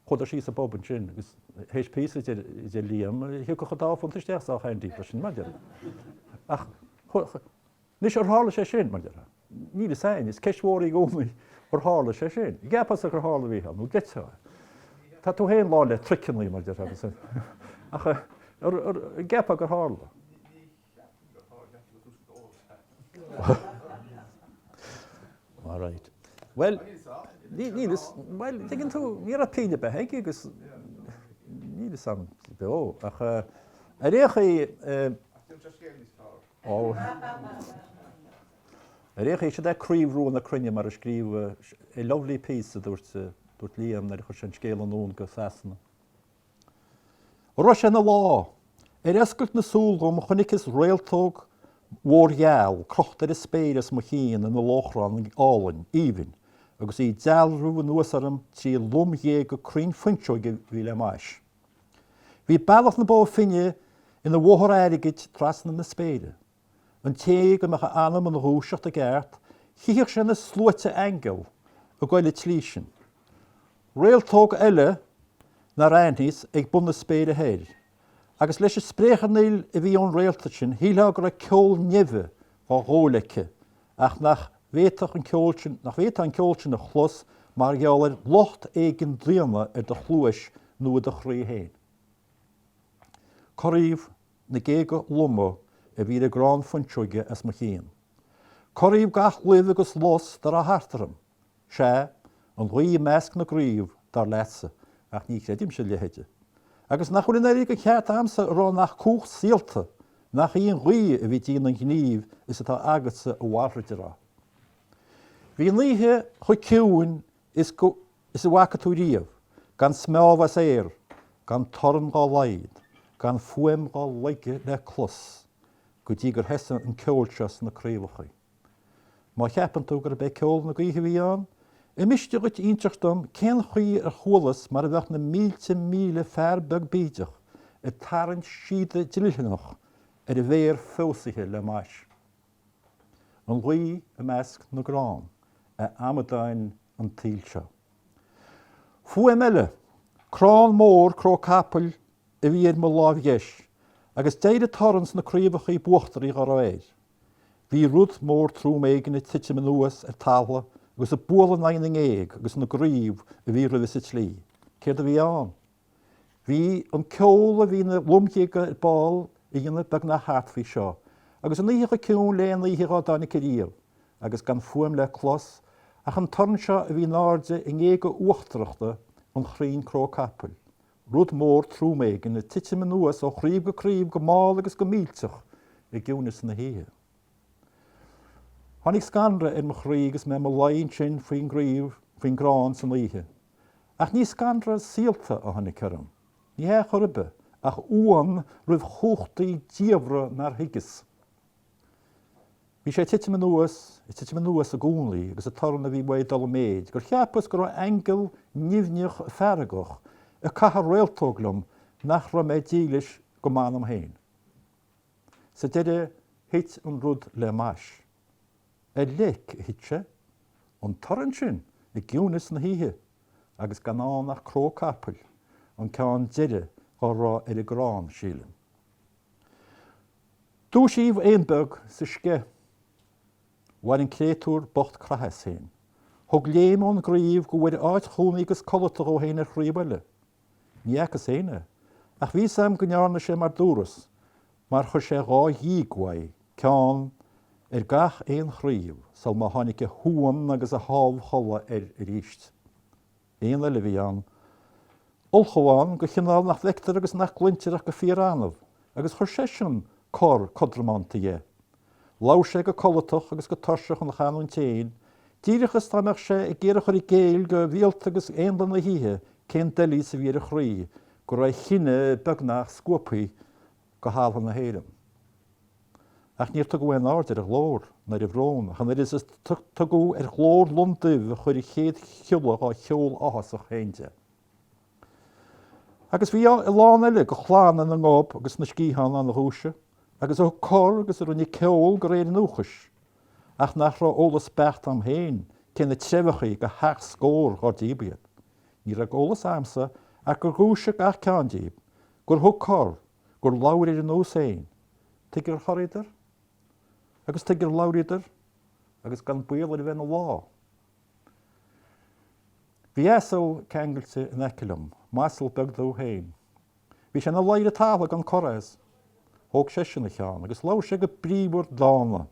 Chuadar síos an bpub ansin agus théis píosa, a deir Liam, thiocfadh an dá phunt isteach sách handy freisin, mar deir. Ach Anois, ar tharla sé sin, mar déarfá? Níl fhios a'inn. Is ceist mhór í i gcónaí, ar tharla sé sin? An gceapfása gur tharla, a Mhícheál, nó an gcreidfeá é? Tá tú féin lán le triceannaí, mar déarfá, agus ach an gceapfá gur tharla? Ní cheapaim gur tharla, cheapfainn gur tús go dóibh. All right. Bhuel, níl fhios, bhuel, tuigeann tú, ní raibh pingin ar bith aige agus níl fhios a'm beo, ach ar aon chaoi, Ach déanann sé scéal níos fearr. Ó. Ar aon chaoi, siod é Craobh Rua na Cruinne mar a scríobh A lovely piece, a dúirt, dúirt Liam nuair a chuir sé an scéal anonn go Sasana. Raibh sé ina lá. Ar oscailt na súl dhom chonaiceas réaltóg mhór gheal crochta ar an spéir os mo chionn ina lóchrann álainn, aoibhinn, agus í ag dealramh anuas orm trí lomghéaga crainn fuinseoige a bhí le m'ais. Bhí Bealach na Bó Finne ina bhóthar airgid trasna na spéire. An té go mbeadh a anam ina dhúiseacht i gceart, chífeadh sé na sluaite aingeal ag goil an tslí sin. Réaltóg eile nár aithníos ag bun na spéire thoir, agus leis an spréacharnaíl a bhí ón réalta sin, shílfeá go raibh ceol neimhe dhá ghól aici, ach nach bhféadfadh an ceol sin, nach bhféadfá an ceol sin a chlos mar gheall ar locht éigin daonna ar do chluais nó i do chroí féin. Corraíodh na géaga loma a bhí ar an gcrann fuinseoige as mo chionn. Corraíodh gach luibh agus lus dá raibh thart orm. Sea, an ghaoth i measc na gcraobh, dar leatsa, ach ní chreidimse a leithéide. Agus nach bhfuil an oiread de cheart a'msa a rá nach cumhacht saolta, nach í an ghaoth a bhí ag déanamh an ghnímh is atá agatsa a mhalrait a rá. Bhí an oíche chomh ciúin is go is a bhfaca tú riamh, gan smeámh as aer, gan torann dhá laghad, gan fuaim dhá laige le clos, go dtí gur thosaigh an ceol seo sna craobhachaí. Má cheapann tú gurb é ceol na gaoithe a bhí ann, an miste dhuit inseacht dom cén chaoi ar chualas mar a bheadh na mílte míle fear beag bídeach ag tarraingt síoda dlítheanach ar a bhféar feabhsaithe le mais? An ghaoth i measc na gcrann, a amadáin an tsaoil seo. Fuaim eile, crann mór cró capaill a bhí ar mo láimh dheis, agus d'éirigh torann sna craobhachaí b'uachtaraí dhá raibh air. Bhí rud mór trom éigin ag titim anuas ar talamh agus ag bualadh in aghaidh na ngéag agus na gcraobh a bhí roimhe sa tslí. Céard a bhí ann? Bhí an ceol a bhí na lomghéaga ar ball a dhéanamh beagnach thart faoi seo, agus an oíche chomh ciúin le aon oíche dhá dtáinig ariamh, agus gan fuaim le clos ach an torann seo a bhí in airde i ngéaga uachtarachta an chrainn cró capaill, rud mór trom éigin ag titim anuas ó chraobh go craobh go mall agus go millteach i gciúineas na hoíche. Tháinig scanradh ar mo chroí agus mé i mo luí ansin faoin gcraobh, faoin gcrann san oíche. Ach ní scanradh saolta a tháinig orm, ní hea chor ar bith, ach uan roimh chumhachtaí diamhra nár thuigeas. Bhí sé ag titim anuas, ag titim anuas i gcónaí agus an torann a bhí uaidh ag dul i méid, gur cheapas go raibh aingeal nimhneach feargach ag caitheamh réaltóg liom nach raibh mé dílis go m'anam féin. Sa deireadh thit an rud le mais. Ar leic a thit sé, an torann sin i gciúnas na hoíche agus gan ann ach cró capaill, an ceann deiridh dhá raibh ar an gcrann, sílim. Dúisíodh éan beag sa sceith. Bhain an créatúr bocht creathadh as féin. Thug léim ón gcraobh go bhfuair áit chónaí agus codlata dhó féin ar chraobh eile. Ní fhacas féin é, ach bhí 'fhios a'm go ndearna sé mar dúras, mar chuir sé dhá ghíog uaidh, ceann ar gach aon chraobh, sul má tháinig a shuan agus a shámhchodladh air aríst. Éan eile a bhí ann. Ulchabhán de chineál nach bhfeictear agus nach gcluintear ach go fíor-annamh, agus chuir seisean cor codrománta dhe. Labhair sé go codlatach agus go tuirseach ina chanúint féin, díreach is dá mbeadh sé ag iarraidh a chur i gcéill do mhíolta agus éanlaith na hoíche cén doilíos a bhí ar a chroí go raibh a chine beagnach scuabtha go talamh na hÉireann. Ach níor tugadh aon aird ar a ghlór, ná ar a bhrón, ach an oiread is a tugadh ar ghlór lon duibh a chuir a chéad chiolla dhá cheol áthasach féin de. Agus bhí a lán eile de chlanna na ngob agus na sciathán ann a dhúisigh, agus a thug cor agus a rinne ceol de réir a ndúchais, ach nach raibh eolas beacht a'm féin cé na treibheachaí de sheacht scór dhár díobh iad. Ní raibh eolas a'msa ach gur dhúisigh gach ceann díobh, gur thug cor, gur labhair ar a nós féin. Tuige ar chorraíodar? Agus tuige ar labhraíodar? Agus gan baol ar a bheith ina lá. Bhí asal ceangailte in aice liom, m'asal beag dubh féin. Bhí sé ina luí ar an talamh gan cor as. Thóg seisean a cheann agus labhair sé go bríomhar dána.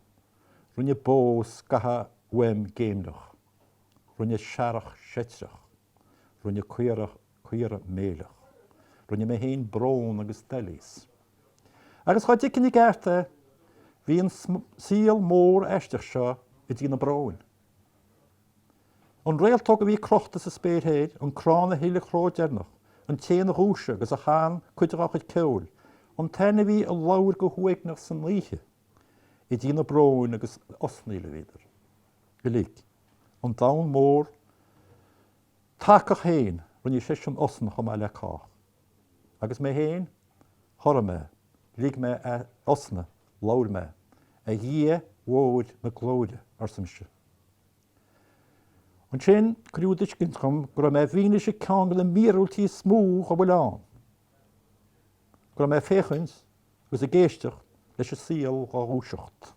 Rinne bó scaitheamh uaim géimneach. Rinne searrach seitreach. Rinne caorach caora méileach. Rinne mé féin brón agus doilíos. Agus dhá dtuigfinn i gceart é, bhí an saol mór aisteach seo ag déanamh bróin. An réaltóg a bhí crochta sa spéir thoir, an crann a shil a chró deireanach, an t-éan a dhúisigh agus a chan cuid dhá chuid ceoil, an t-ainmhí a labhair go huaigneach san oíche, ag déanamh bróin agus osnaíl a bhíodar. Uilig. An domhan mór Tacach féin, rinne seisean osna chomh maith le cách. Agus mé féin? Chorraigh mé. Lig mé osna. Labhair mé. A Dhia mhóir na glóire, arsa mise. Ansin cuireadh i dtuiscint dhom go raibh mé i bhfianaise ceann de na míorúiltí is mó dá bhfuil ann. Go raibh mé ag féachaint agus ag éisteacht leis an saol dhá dhúiseacht.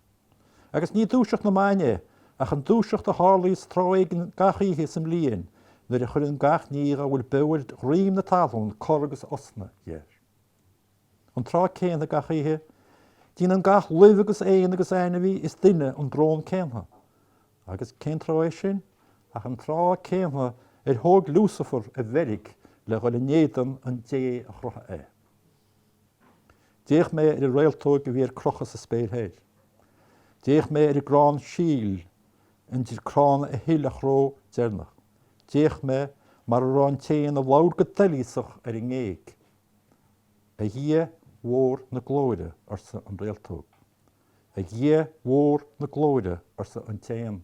Agus ní dúiseacht na maidne é, ach an dúiseacht a tharlaíos tráth éigin gach oíche sa mbliain nuair a chuireann gach ní dá bhfuil beo ar dhroim na talún cor agus osna dhe. An tráth céanna gach oíche, Déanann gach luibh agus éan agus ainmhí is duine an brón céanna. Agus cén tráth é sin ach an tráth céanna ar thóg Lúsafar a mheirg le dhul in éadan an Dé a chruthaigh é. D'fhéach mé ar an réaltóg a bhí ar crochadh sa spéir thoir. D'fhéach mé ar an gcrann síl, an crann a thuill a chró deireanach. D'fhéach mé mar a raibh an t-éan a labhair go doilíosach ar an ngéag. A Dhia mhór na glóire, arsa an réaltóg. A Dhia mhór na glóire, arsa an t-éan.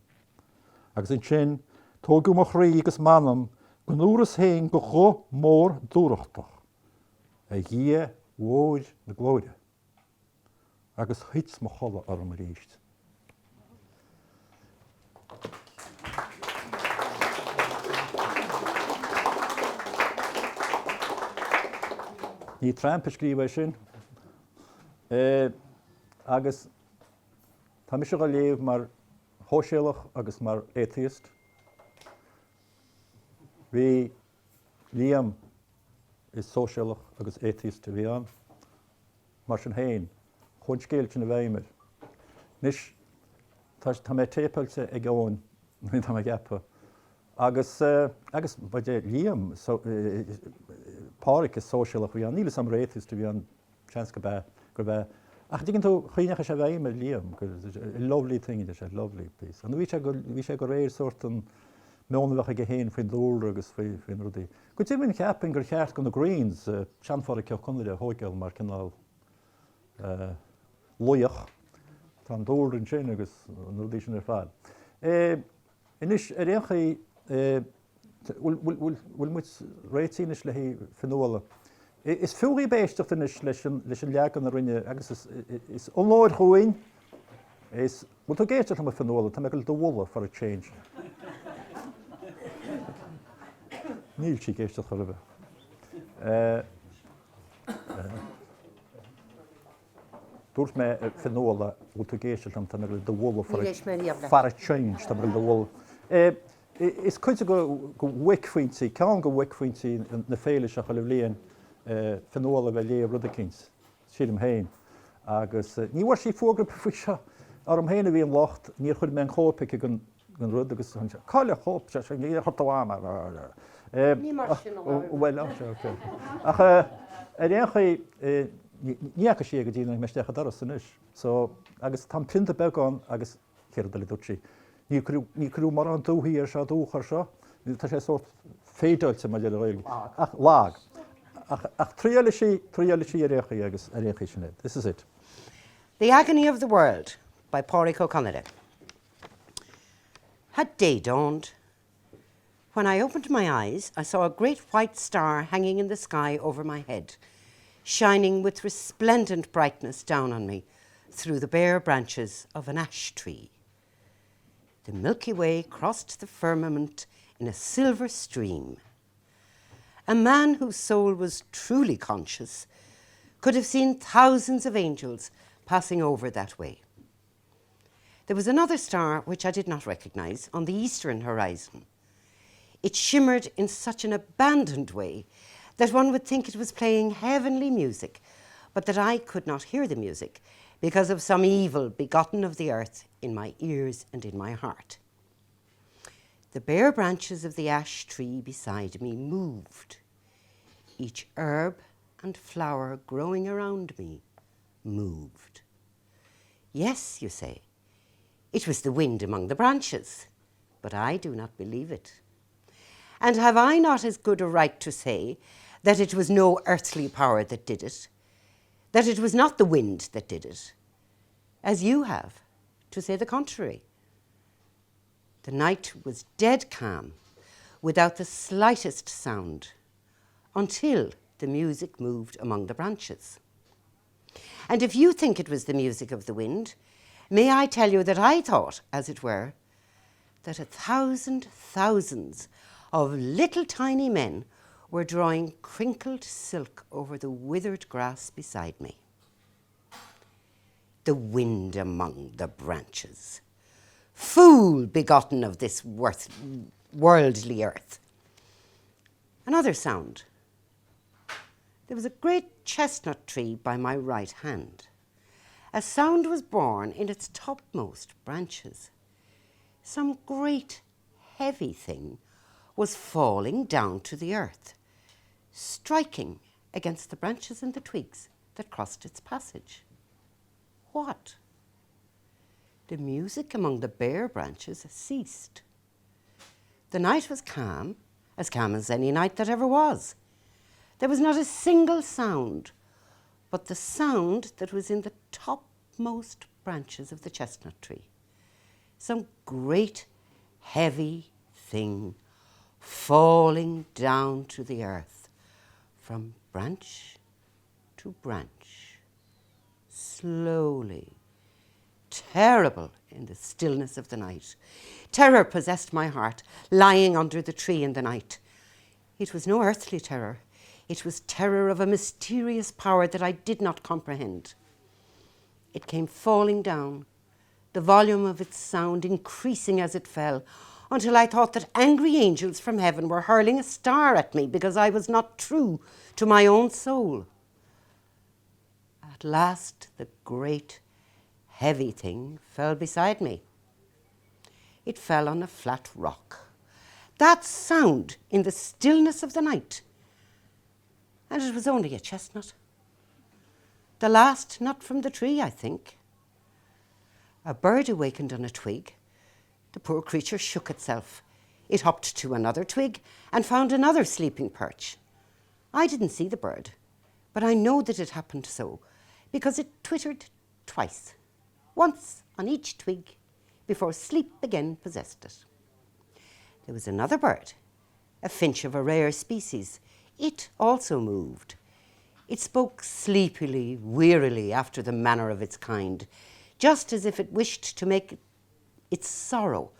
Agus ansin tógadh mo chroí agus m'anam go ndúras féin de ghuth mór dúthrachtach, A Dhia mhóir na glóire! Agus thit mo chodladh orm arís. Ní tramp a scríobh é sin. Agus tá mise dhá léamh mar shóisialach agus mar atheist. Bhí Liam, is sóisialach agus atheist a bhí ann. Mar sin féin, chuaigh an scéal sin i bhfeidhm air. Anois, tá, tá mé téipeáilte ag Eoin, tá mé ag ceapadh. Agus, agus, ba é Liam, Páraic, is sóisialach a bhí ann. Níl 'fhios a'm ar atheist a bhí ann, seans go b'ea, gurbh ea. Ach dtuigeann tú, chaoi a ndeachaigh sé i bhfeidhm ar Liam, gur lovely thing a deir sé, lovely piece. Nó bhí sé go, bhí sé de réir sórt an meon a bheadh aige féin faoin dúlra agus faoi, faoi na rudaí. Go deimhin cheapfainn gur cheart do na Greens sean-Pháraic Ó Conaire a thóigeáil mar cineál laoch. Tá an dúlra ansin agus na rudaí sin ar fad. Anois, ar aon chaoi, bhfuil muid réitithe anois le haghaidh Fionnuala? Is fiú dhaoibh éisteacht anois leis an leagan a rinne agus is onóir dhúinn, is, bhfuil tú ag éisteacht liom a Fionnuala, tá mé ag dul do mholadh for a change. Níl sí ag éisteacht chor ar bith. Dúirt mé, a Fionnuala, bhfuil tú ag éisteacht liom, tá mé ag dul do mholadh for a change, tá mé ag dul do mholadh. Is cuid de bhuaicphointí, ceann de bhuaicphointí na féile seo chuile bhliain, Fionnuala a bheith ag léamh rud eicínt, sílim féin. Agus ní bhfuair sí fógra faoi seo. Orm féin a bhí an locht, níor chuir mé an chóip aici den rud agus cá bhfuil an chóip seo, níor chuir tú am air. Ní mar sin a labhair mé. Bhuel, ok. Ach ar aon chaoi, ní fhaca sí é go dtí mé isteach an doras anois. So, agus tá an prionta beag ann agus Céard eile a dúirt sí? Níor cuireadh, níor cuireadh mórán dúthaí air seo, dúch air seo. Tá sé sórt féideáilte mar deir an Ghaeilge. Ach lag. Ach, ach triailfidh sí, triailfidh sí ar aon chaoi agus ar aon chaoi sin é. This is it. The Agony of the World by Pádraic Ó Conaire. Had day dawned? When I opened my eyes, I saw a great white star hanging in the sky over my head, shining with resplendent brightness down on me through the bare branches of an ash tree. The Milky Way crossed the firmament in a silver stream. A man whose soul was truly conscious could have seen thousands of angels passing over that way. There was another star which I did not recognize on the eastern horizon. It shimmered in such an abandoned way that one would think it was playing heavenly music, but that I could not hear the music because of some evil begotten of the earth in my ears and in my heart. The bare branches of the ash tree beside me moved. Each herb and flower growing around me moved. Yes, you say, it was the wind among the branches, but I do not believe it. And have I not as good a right to say that it was no earthly power that did it, that it was not the wind that did it, as you have to say the contrary? The night was dead calm, without the slightest sound, until the music moved among the branches. And if you think it was the music of the wind, may I tell you that I thought, as it were, that a thousands of little tiny men were drawing crinkled silk over the withered grass beside me. The wind among the branches. Fool begotten of this worth, worldly earth. Another sound. There was a great chestnut tree by my right hand. A sound was born in its topmost branches. Some great heavy thing was falling down to the earth, striking against the branches and the twigs that crossed its passage. What? The music among the bare branches ceased. The night was calm, as calm as any night that ever was. There was not a single sound, but the sound that was in the topmost branches of the chestnut tree. Some great heavy thing falling down to the earth from branch to branch, slowly, terrible in the stillness of the night. Terror possessed my heart, lying under the tree in the night. It was no earthly terror. It was terror of a mysterious power that I did not comprehend. It came falling down, the volume of its sound increasing as it fell, until I thought that angry angels from heaven were hurling a star at me because I was not true to my own soul. At last the great heavy thing fell beside me. It fell on a flat rock. That sound in the stillness of the night. And it was only a chestnut. The last nut from the tree, I think. A bird awakened on a twig. The poor creature shook itself. It hopped to another twig and found another sleeping perch. I didn't see the bird, but I know that it happened so, because it twittered twice, once on each twig, before sleep again possessed it. There was another bird, a finch of a rare species. It also moved. It spoke sleepily, wearily, after the manner of its kind, just as if it wished to make its sorrow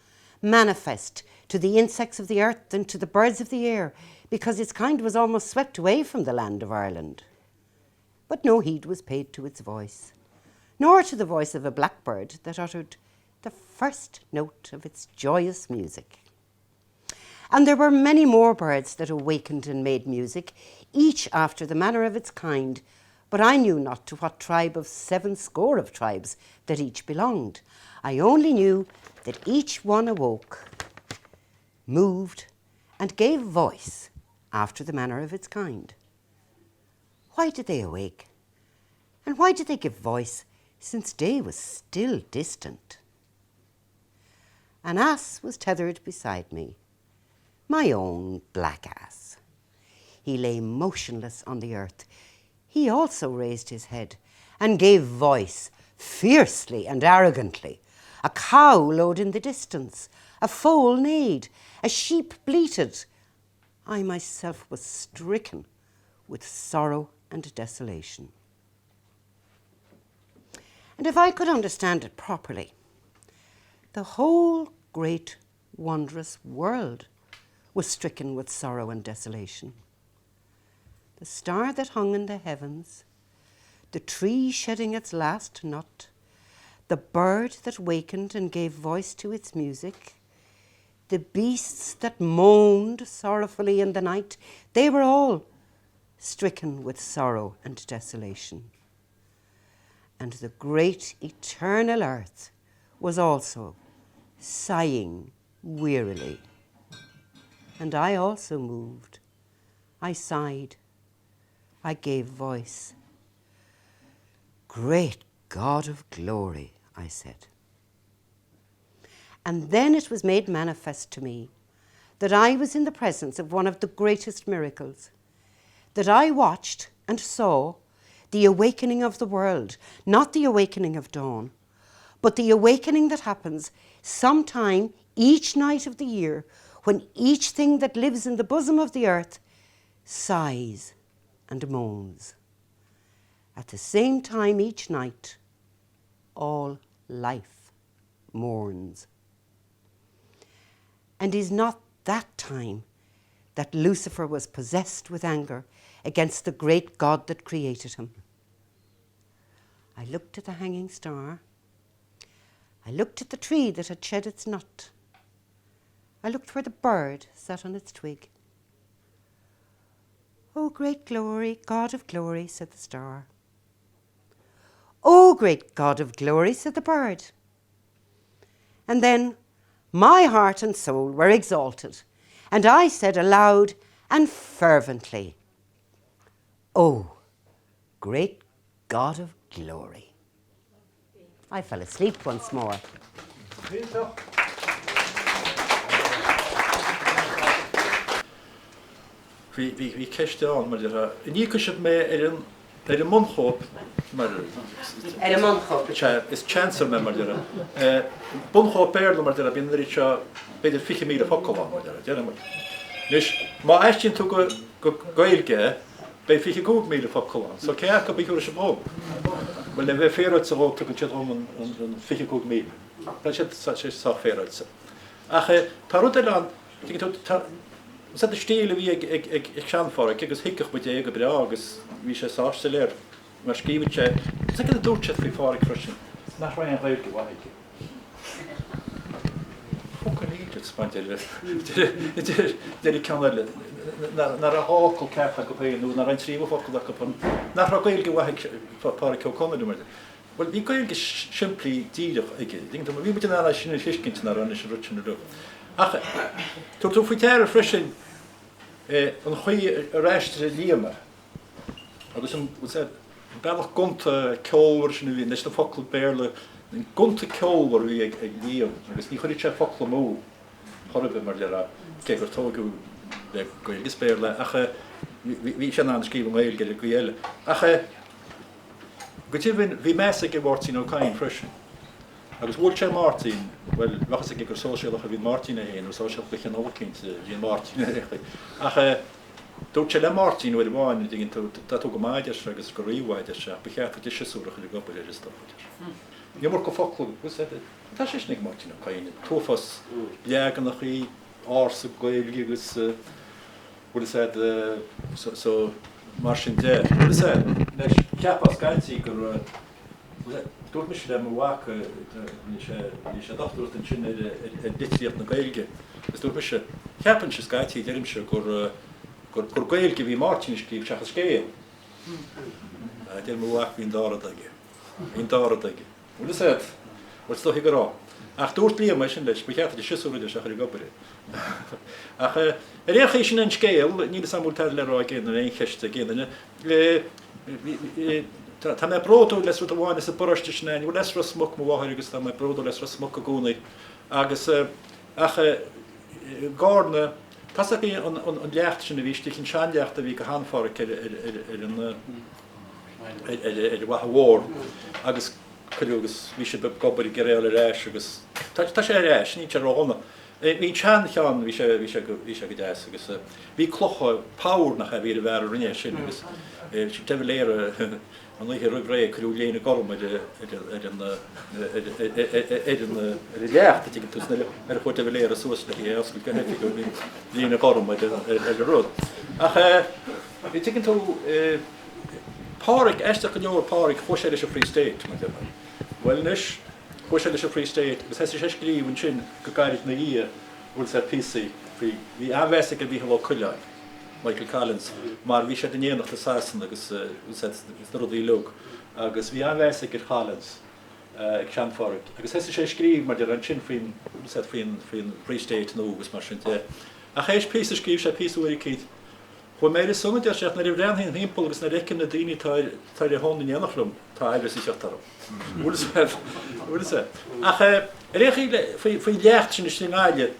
manifest to the insects of the earth and to the birds of the air, because its kind was almost swept away from the land of Ireland. But no heed was paid to its voice, nor to the voice of a blackbird that uttered the first note of its joyous music. And there were many more birds that awakened and made music, each after the manner of its kind, but I knew not to what tribe of sevenscore of tribes that each belonged. I only knew that each one awoke, moved, and gave voice after the manner of its kind. Why did they awake? And why did they give voice, since day was still distant? An ass was tethered beside me, my own black ass. He lay motionless on the earth. He also raised his head and gave voice fiercely and arrogantly. A cow lowed in the distance, a foal neighed, a sheep bleated. I myself was stricken with sorrow and desolation. And if I could understand it properly, the whole great wondrous world was stricken with sorrow and desolation. The star that hung in the heavens, the tree shedding its last nut, the bird that wakened and gave voice to its music, the beasts that moaned sorrowfully in the night, they were all stricken with sorrow and desolation. And the great eternal earth was also sighing wearily. And I also moved. I sighed. I gave voice. Great God of glory, I said. And then it was made manifest to me that I was in the presence of one of the greatest miracles, that I watched and saw the awakening of the world, not the awakening of dawn, but the awakening that happens sometime each night of the year when each thing that lives in the bosom of the earth sighs and moans. At the same time each night, all life mourns. And is not that time that Lucifer was possessed with anger against the great God that created him? I looked at the hanging star. I looked at the tree that had shed its nut. I looked where the bird sat on its twig. O great glory, God of glory, said the star. O! Oh, great God of glory, said the bird. And then my heart and soul were exalted, and I said aloud and fervently, Oh, great God of glory. I fell asleep once more. Bhí, bhí, bhí ceist ann mar déarfá, an íocfaidh sibh mé ar an, ar an mbunchóip mar. Ar an mbunchóip. Sea, is chancer mé mar déarfá. Bunchóip Béarla mar déarfá, bíonn an oiread seo, b'fhéidir 20,000 focal ann mar déarfá, déarfaidh muid. Anois, má aistríonn tú go, go Gaeilge é, beidh 25,000 focal ann. So cé acu a thabharfaidh sibh dhom? Bhuel, le bheith féaráilte dhóibh, tugann siad dhom an, an, an 25,000. Tá siad, tá sé sách féaráilte. Ach tá rud eile ann, Tuigeann tú, tá an stíl a bhí ag sean-Pháraic agus thuigfeadh muid é go breá agus bhí sé sách soiléir mar scríobhadh sé, is cad a dúirt siad faoi Pháraic freisin, nach raibh aon Ghaeilge mhaith aige. Fucking idiots, mar deir deir ceann eile, nach raibh dhá fhocal ceart acu féin nó nach raibh an tríú focal acu, nach raibh Gaeilge mhaith ag Páraic Ó Conaire mar Bhuel, bhí Gaeilge simplí díreach aige. Tuigeann tú, bhí muid in ann é sin a thuiscint nach raibh anois an rud sin uilig. Ach tabhair tú faoi deara freisin an chaoi ar aistrigh Liam é agus an bealach gonta ceolmhar sin a bhí leis na focla Béarla, an gonta ceolmhar a bhí ag Liam agus ní chuireadh sé focal amú chor ar bith mar déarfá, cé gur tógadh le Gaeilge is Béarla é ach bhí sé in ann scríobh i nGaeilge ar an gcaoi eile. Ach. Go deimhin, bhí meas aige ar Mháirtín Ó Cadhain freisin. Agus bhuail sé Máirtín, bhuel, bheadh fhios aige gur sóisialach a bhí in Máirtín é féin, nó sóisialach de chineál eicínt a bhí in Máirtín ar aon chaoi. Ach dúirt sé le Máirtín uair amháin, an dtuigeann tú, tá tú go maith, a deir sé, agus go rímhaith, a deir sé, ach ba cheart duit an siosúr a chur ag obair ar an stop, a deir sé. An iomarca focal, tá sé sin ag Máirtín Ó Cadhain, an t-uafás leaganachaí ársa Gaeilge agus. Bhfuil fhios a'd so mar sin de. Bhfuil fhios a'd, anois, cheapfá scaití go raibh, dúirt mise le mo mhac, bhí sé, bhí sé ag dochtúireacht ansin ar, ar litríocht na Gaeilge agus dúirt mise, cheapfainnse scaití, deirimse, gur, gur, gur Gaeilge a bhí Máirtín a scríobh seachas scéal. Deir mo mhac, bhí an dá rud aige. Bhí an dá rud aige. Bhfuil fhios a'd? Bhuel, is dóichí go raibh. Ach dúirt Liam é sin leis, ba cheart duit an siosúr a deir sé a chur ag obair. Ach ar aon chaoi, sin é an scéal, níl fhios a'm an bhfuil tada le rá ag aon duine, aon cheist ag aon duine. Tá mé bródúil as rud amháin as an bparóiste sin againn, bhuel as Ros Muc, mo mháthair agus tá mé bródúil as Ros Muc i gcónaí. Agus, ach i gCarna, tá's agaibh an leacht sin a bhí istigh, an seanleacht a bhí go han-Pháraic ar an, ar an bhFaiche Mhór agus cuireadh agus bhí siad ag obair ag iarraidh é a fháil ar ais agus tá sé ar ais, níl sé ródhona. Bhí an seancheann, bhí sé, bhí sé go, bhí sé go deas agus bhí clocha Power nach ea a bhí ar an bhfear a rinne é sin agus de Valera an oíche roimh ré cuireadh léine gorm ar ar an ar an ar an leacht a dtuigeann tú nuair a chuaigh de Valera suas le é a oscailt go hoifigiúil bhí léine gorm ar ar an rud. Ach tuigeann tú Páraic, aisteach go leor, Páraic, chuaigh sé leis an Free State, mar déarfá. Bhuel anois, chuaigh sé leis an Free State agus thosaigh sé ag scríobh ansin go gairid ina dhiaidh, bhfuil fhios a'd, píosaí faoi, bhí an-mheas aige ar Mhícheál Ó Coileáin, Michael Collins, mar bhí siad in éineacht i Sasana agus, bhfuil fhios a'd, sna rudaí uilig agus bhí an-mheas aige ar Collins, ag sean-Pháraic agus thosaigh sé ag scríobh, mar déarfá, ansin faoin, bhfuil fhios a'd, faoin, faoin Free State nua agus mar sin de. Ach théis píosa, scríobh sé píosa uair eicínt, Chuaigh mé ar a son, a deir sé, ach nuair a bhreathnaím thimpeall agus nuair a fheicim na daoine atá ar a shon in éineacht liom, tá aimhleas ag teacht orm. Bhfuil fhios a'd, bhfuil fhios a'd. Ach ar aon chaoi, faoin leacht sin istigh i nGaillimh,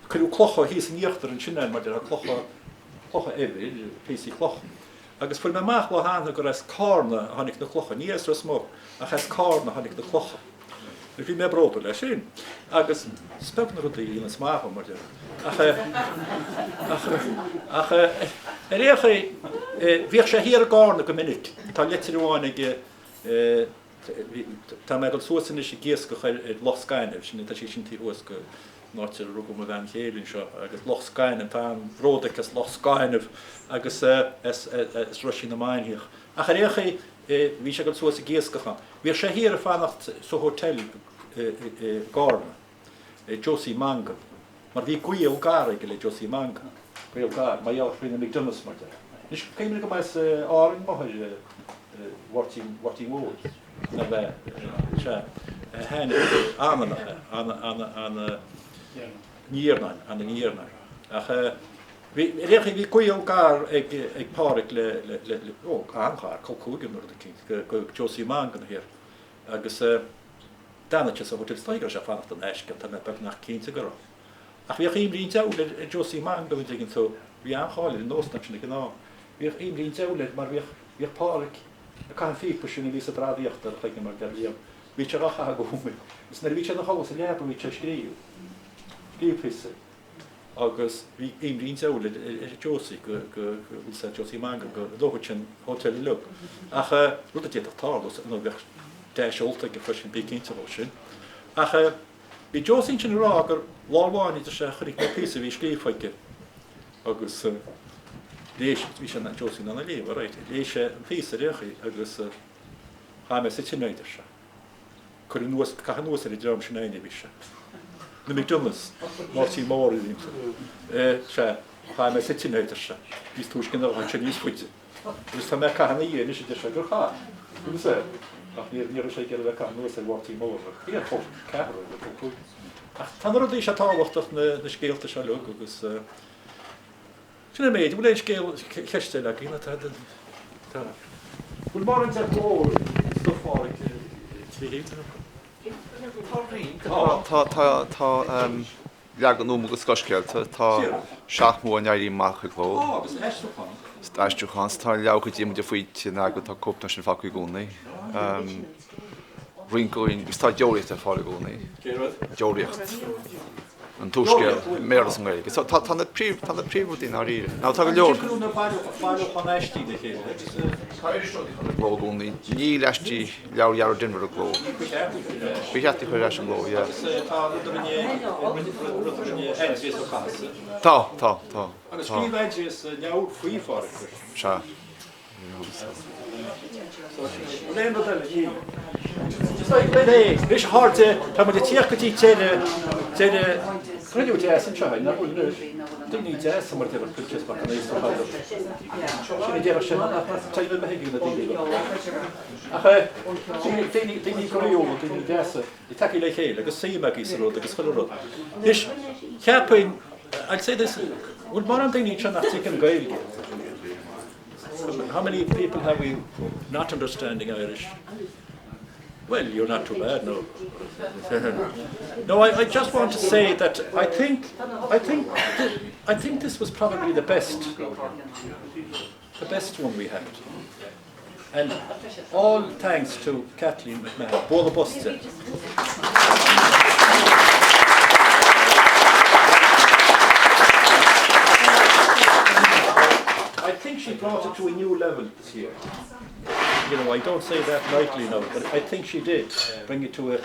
cuireadh clocha thíos in íochtar ansin air, mar déarfá, clocha, clocha eibhir, píosaí cloch. Agus fuair mé amach lá cheana gur as Cárna a tháinig na clocha, ní as Ros Muc, ach as Cárna a tháinig na clocha. Agus bhí mé bródúil as sin. Agus is beag na rudaí a dhéanas maith dhom, mar déarfá. Ach, ach, ach ar aon chaoi, bhíodh sé thiar i gCárna go minic. Tá leitir amháin aige, tá mé ag dul suas anois ag iascach ar Loch Scainimh, sin, tá sé sin taobh thuas go an áit ar rugadh mo bhean chéile anseo, agus Loch Scainimh, tá an-bhród aici as Loch Scainimh agus as Roisín na Mainiach. Ach ar aon chaoi, bhí sé ag dul suas ag iascach ann. Bhíodh sé thiar ag fanacht sa hotel i gCárna, Josie Mangan, mar bhí gaol gar aige le Josie Mangan, gaol gar, mar gheall faoi na McDonaghs mar déarfá. Anois, cuimhnigh go mba as Árainn máthair. Mháirtín Mháirtín Mhóir, ná bheith, sea, tháinig an-, an-, an-, an-, ndéarfainn, an-ndéarfainn. Ach bhí, ar aon chaoi, bhí gaol gar ag, ag Pádhraic le, le, le, le, ó, an-ghar, col cúigear nó rud eicínt, go, go Josie Mangan thiar. Agus d'fhanadh sé sa hotel, is dóigh go raibh sé ag fanacht in aisce, tá mé beagnach cinnte go raibh. Ach bhíodh imní an diabhail ar, ar Josie Mangan, an dtuigeann tú, bhí an-cháil ar an óstán sin ag an am. Bhíodh imní an diabhail air mar bhíodh, bhíodh Pádhraic ag caitheamh an phíopa sin a bhí sa bradaíocht ar a chloigeann mar deir Liam. Bhí sé dhá chaitheamh i gcónaí. Is nuair a bhí sé ina chodladh sa leaba bhí sé ag scríobh. Scríobh píosa. Agus bhí imní an diabhail ar ar Josie go go go bhfuil sé Josie Mangan go ndófadh sé an hotel uilig. Ach rud a d'fhéadfadh tarlú nó bheadh deis ólta aige freisin bí cinnte dhó sin. Ach bhí Josie ansin ag rá gur lá amháin a deir sé chonaic mé píosa a bhí scríofa aige agus léigh bhí sé Josie in ann a léamh alright léigh sé an píosa ar aon chaoi agus Chaith mé sa tine é, a deir sé. Cuir anuas, caith anuas ar an dream sin éinne a bhí sé. Na McDonaghs, Máirtín Mór a bhí iontu. Sea, chaith mé sa tine é, a deir sé. Níos túisce ná a sé níos faide. Agus tá mé ag caitheamh ina dhiaidh anois, a deir sé, gur chaith. Agus é. Ach ní ní raibh sé ag iarraidh a bheith ag caitheamh anuas ar Mháirtín Mór. Bhí an col ceathrar, nó col cúigear. Ach tá na rudaí seo tábhachtach, na na scéalta seo uilig agus. Sin an méid. An bhfuil aon scéal, ceist eile againn atá Tá. Bhfuil mórán de ghlór stuif Phádhraic Tá roinnt. Tá, tá, tá leagan nua de Soiscéalta, tá Seachmall an Éirí Amach i gcló. Tá, agus aistriúchán. Aistriúchán, tá leabhar Diarmuid de Faoite in eagar, tá cóipeanna sin fágtha i gcónaí. Roinnt againn, agus tá Deoraíocht ar fáil i gcónaí. Cén rud? Deoraíocht. An t-úrscéal i mBéarla is i nGaeilge. So tá tá na príomh tá na príomhrudaí i ndáiríre. Now tá go leor. Cuireadh na bailiúchán aistí le chéile agus. Tá iriseoirí i gcló i gcónaí. Níl aistí leabhar Ghearóid Denvir i gcló. Ba cheart iad a chur ar ais. Ba cheart iad a chur ar ais i gcló, yeah. Agus tá rud a rinne rud a rinne Aindrias Ó Cathasaigh. Tá, tá, tá. Agus scríobh Aindrias leabhar faoi Phádhraic freisin. Sea. Anois a chairde, tá muid ag tíocht go dtí deireadh, deireadh, cruinniú deas anseo, nach bhfuil anois? Daoine deasa mar a déarfadh Proinsias Mac an Aosa fadó. Sin a déarfadh sé, nach teidil a bheith ag na daoine. Ach daoine, daoine groíúla, daoine deasa, ag tagtha le chéile agus suim agaibh sa rud agus chuile rud. Anois, cheapfainn, I'll say this, bhfuil mórán daoine anseo nach dtuigeann Gaeilge? How many people have we not understanding Irish? Well, you're not too bad, no. no, I, I just want to say that I think, I think, I think this was probably the best, the best one we had. And all thanks to Kathleen McMahon. Bualadh bos di. I think she brought it to a new level this year. You know, I don't say that lightly now, but I think she did bring it to a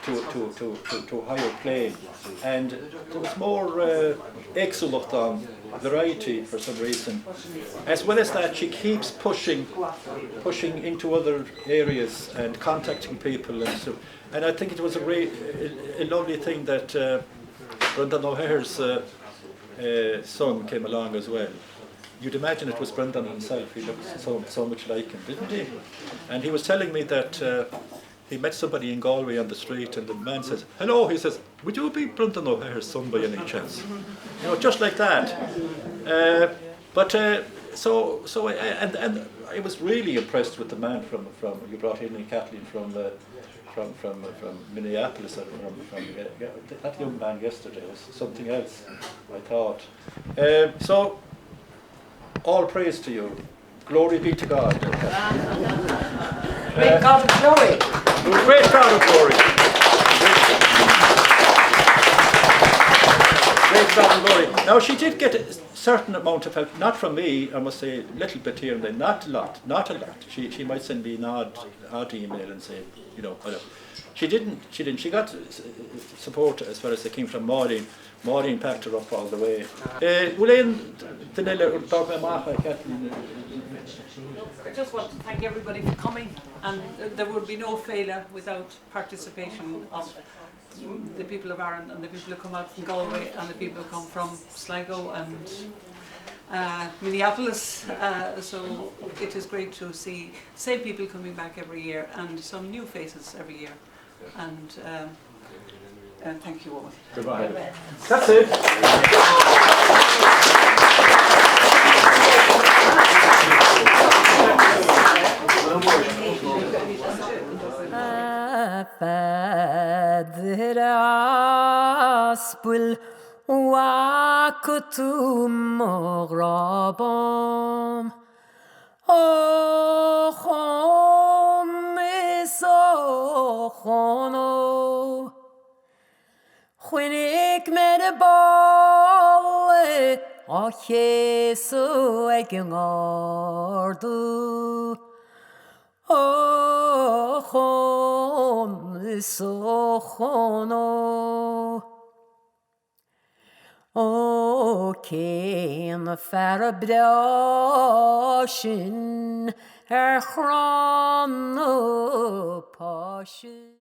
to, to, to, to, to a higher plane. And there was more uh, éagsúlacht ann, variety for some reason. As well as that, she keeps pushing, pushing into other areas and contacting people. And so, and I think it was a, re, a, a lovely thing that uh, Brendan O'Hare's uh, uh, son came along as well. You'd imagine it was Brendan himself. He looked so, so much like him, didn't he? And he was telling me that uh, he met somebody in Galway on the street and the man says, hello, he says, would you be Brendan O'Hare's son by any chance? You know, just like that. Uh, but uh, so, so I, and, and I was really impressed with the man from, from you brought in in Kathleen from, uh, from, from, uh, from Minneapolis, or from, from, uh, that young man yesterday was something else, I thought. Uh, so, all praise to you. Glory be to God. Great God of glory. Great God of glory. Great God of glory. Now she did get a certain amount of help, not from me, I must say, a little bit here and there, not a lot, not a lot. She, she might send me an odd, odd email and say, you know, whatever. She didn't, she didn't. She got support as far as it came from Maureen. Maureen packed her up all the way. Bhfuil aon duine eile ar d'fhág mé amach a Kathleen? I just want to thank everybody for coming and there would be no féile without participation of the people of Aran and the people who come out from Galway and the people who come from Sligo and uh, Minneapolis. Uh, so it is great to see same people coming back every year and some new faces every year. And um, uh, thank you all. Goodbye. That's it. A Pheadair Aspail bhfaca tú mo ghrá bán? Ochón is ochón ó. Chonaic mé ar ball é á chéasadh ag an ngarda. Ochón is ochón ó. Ó cén fear breá sin ar chrann na páise.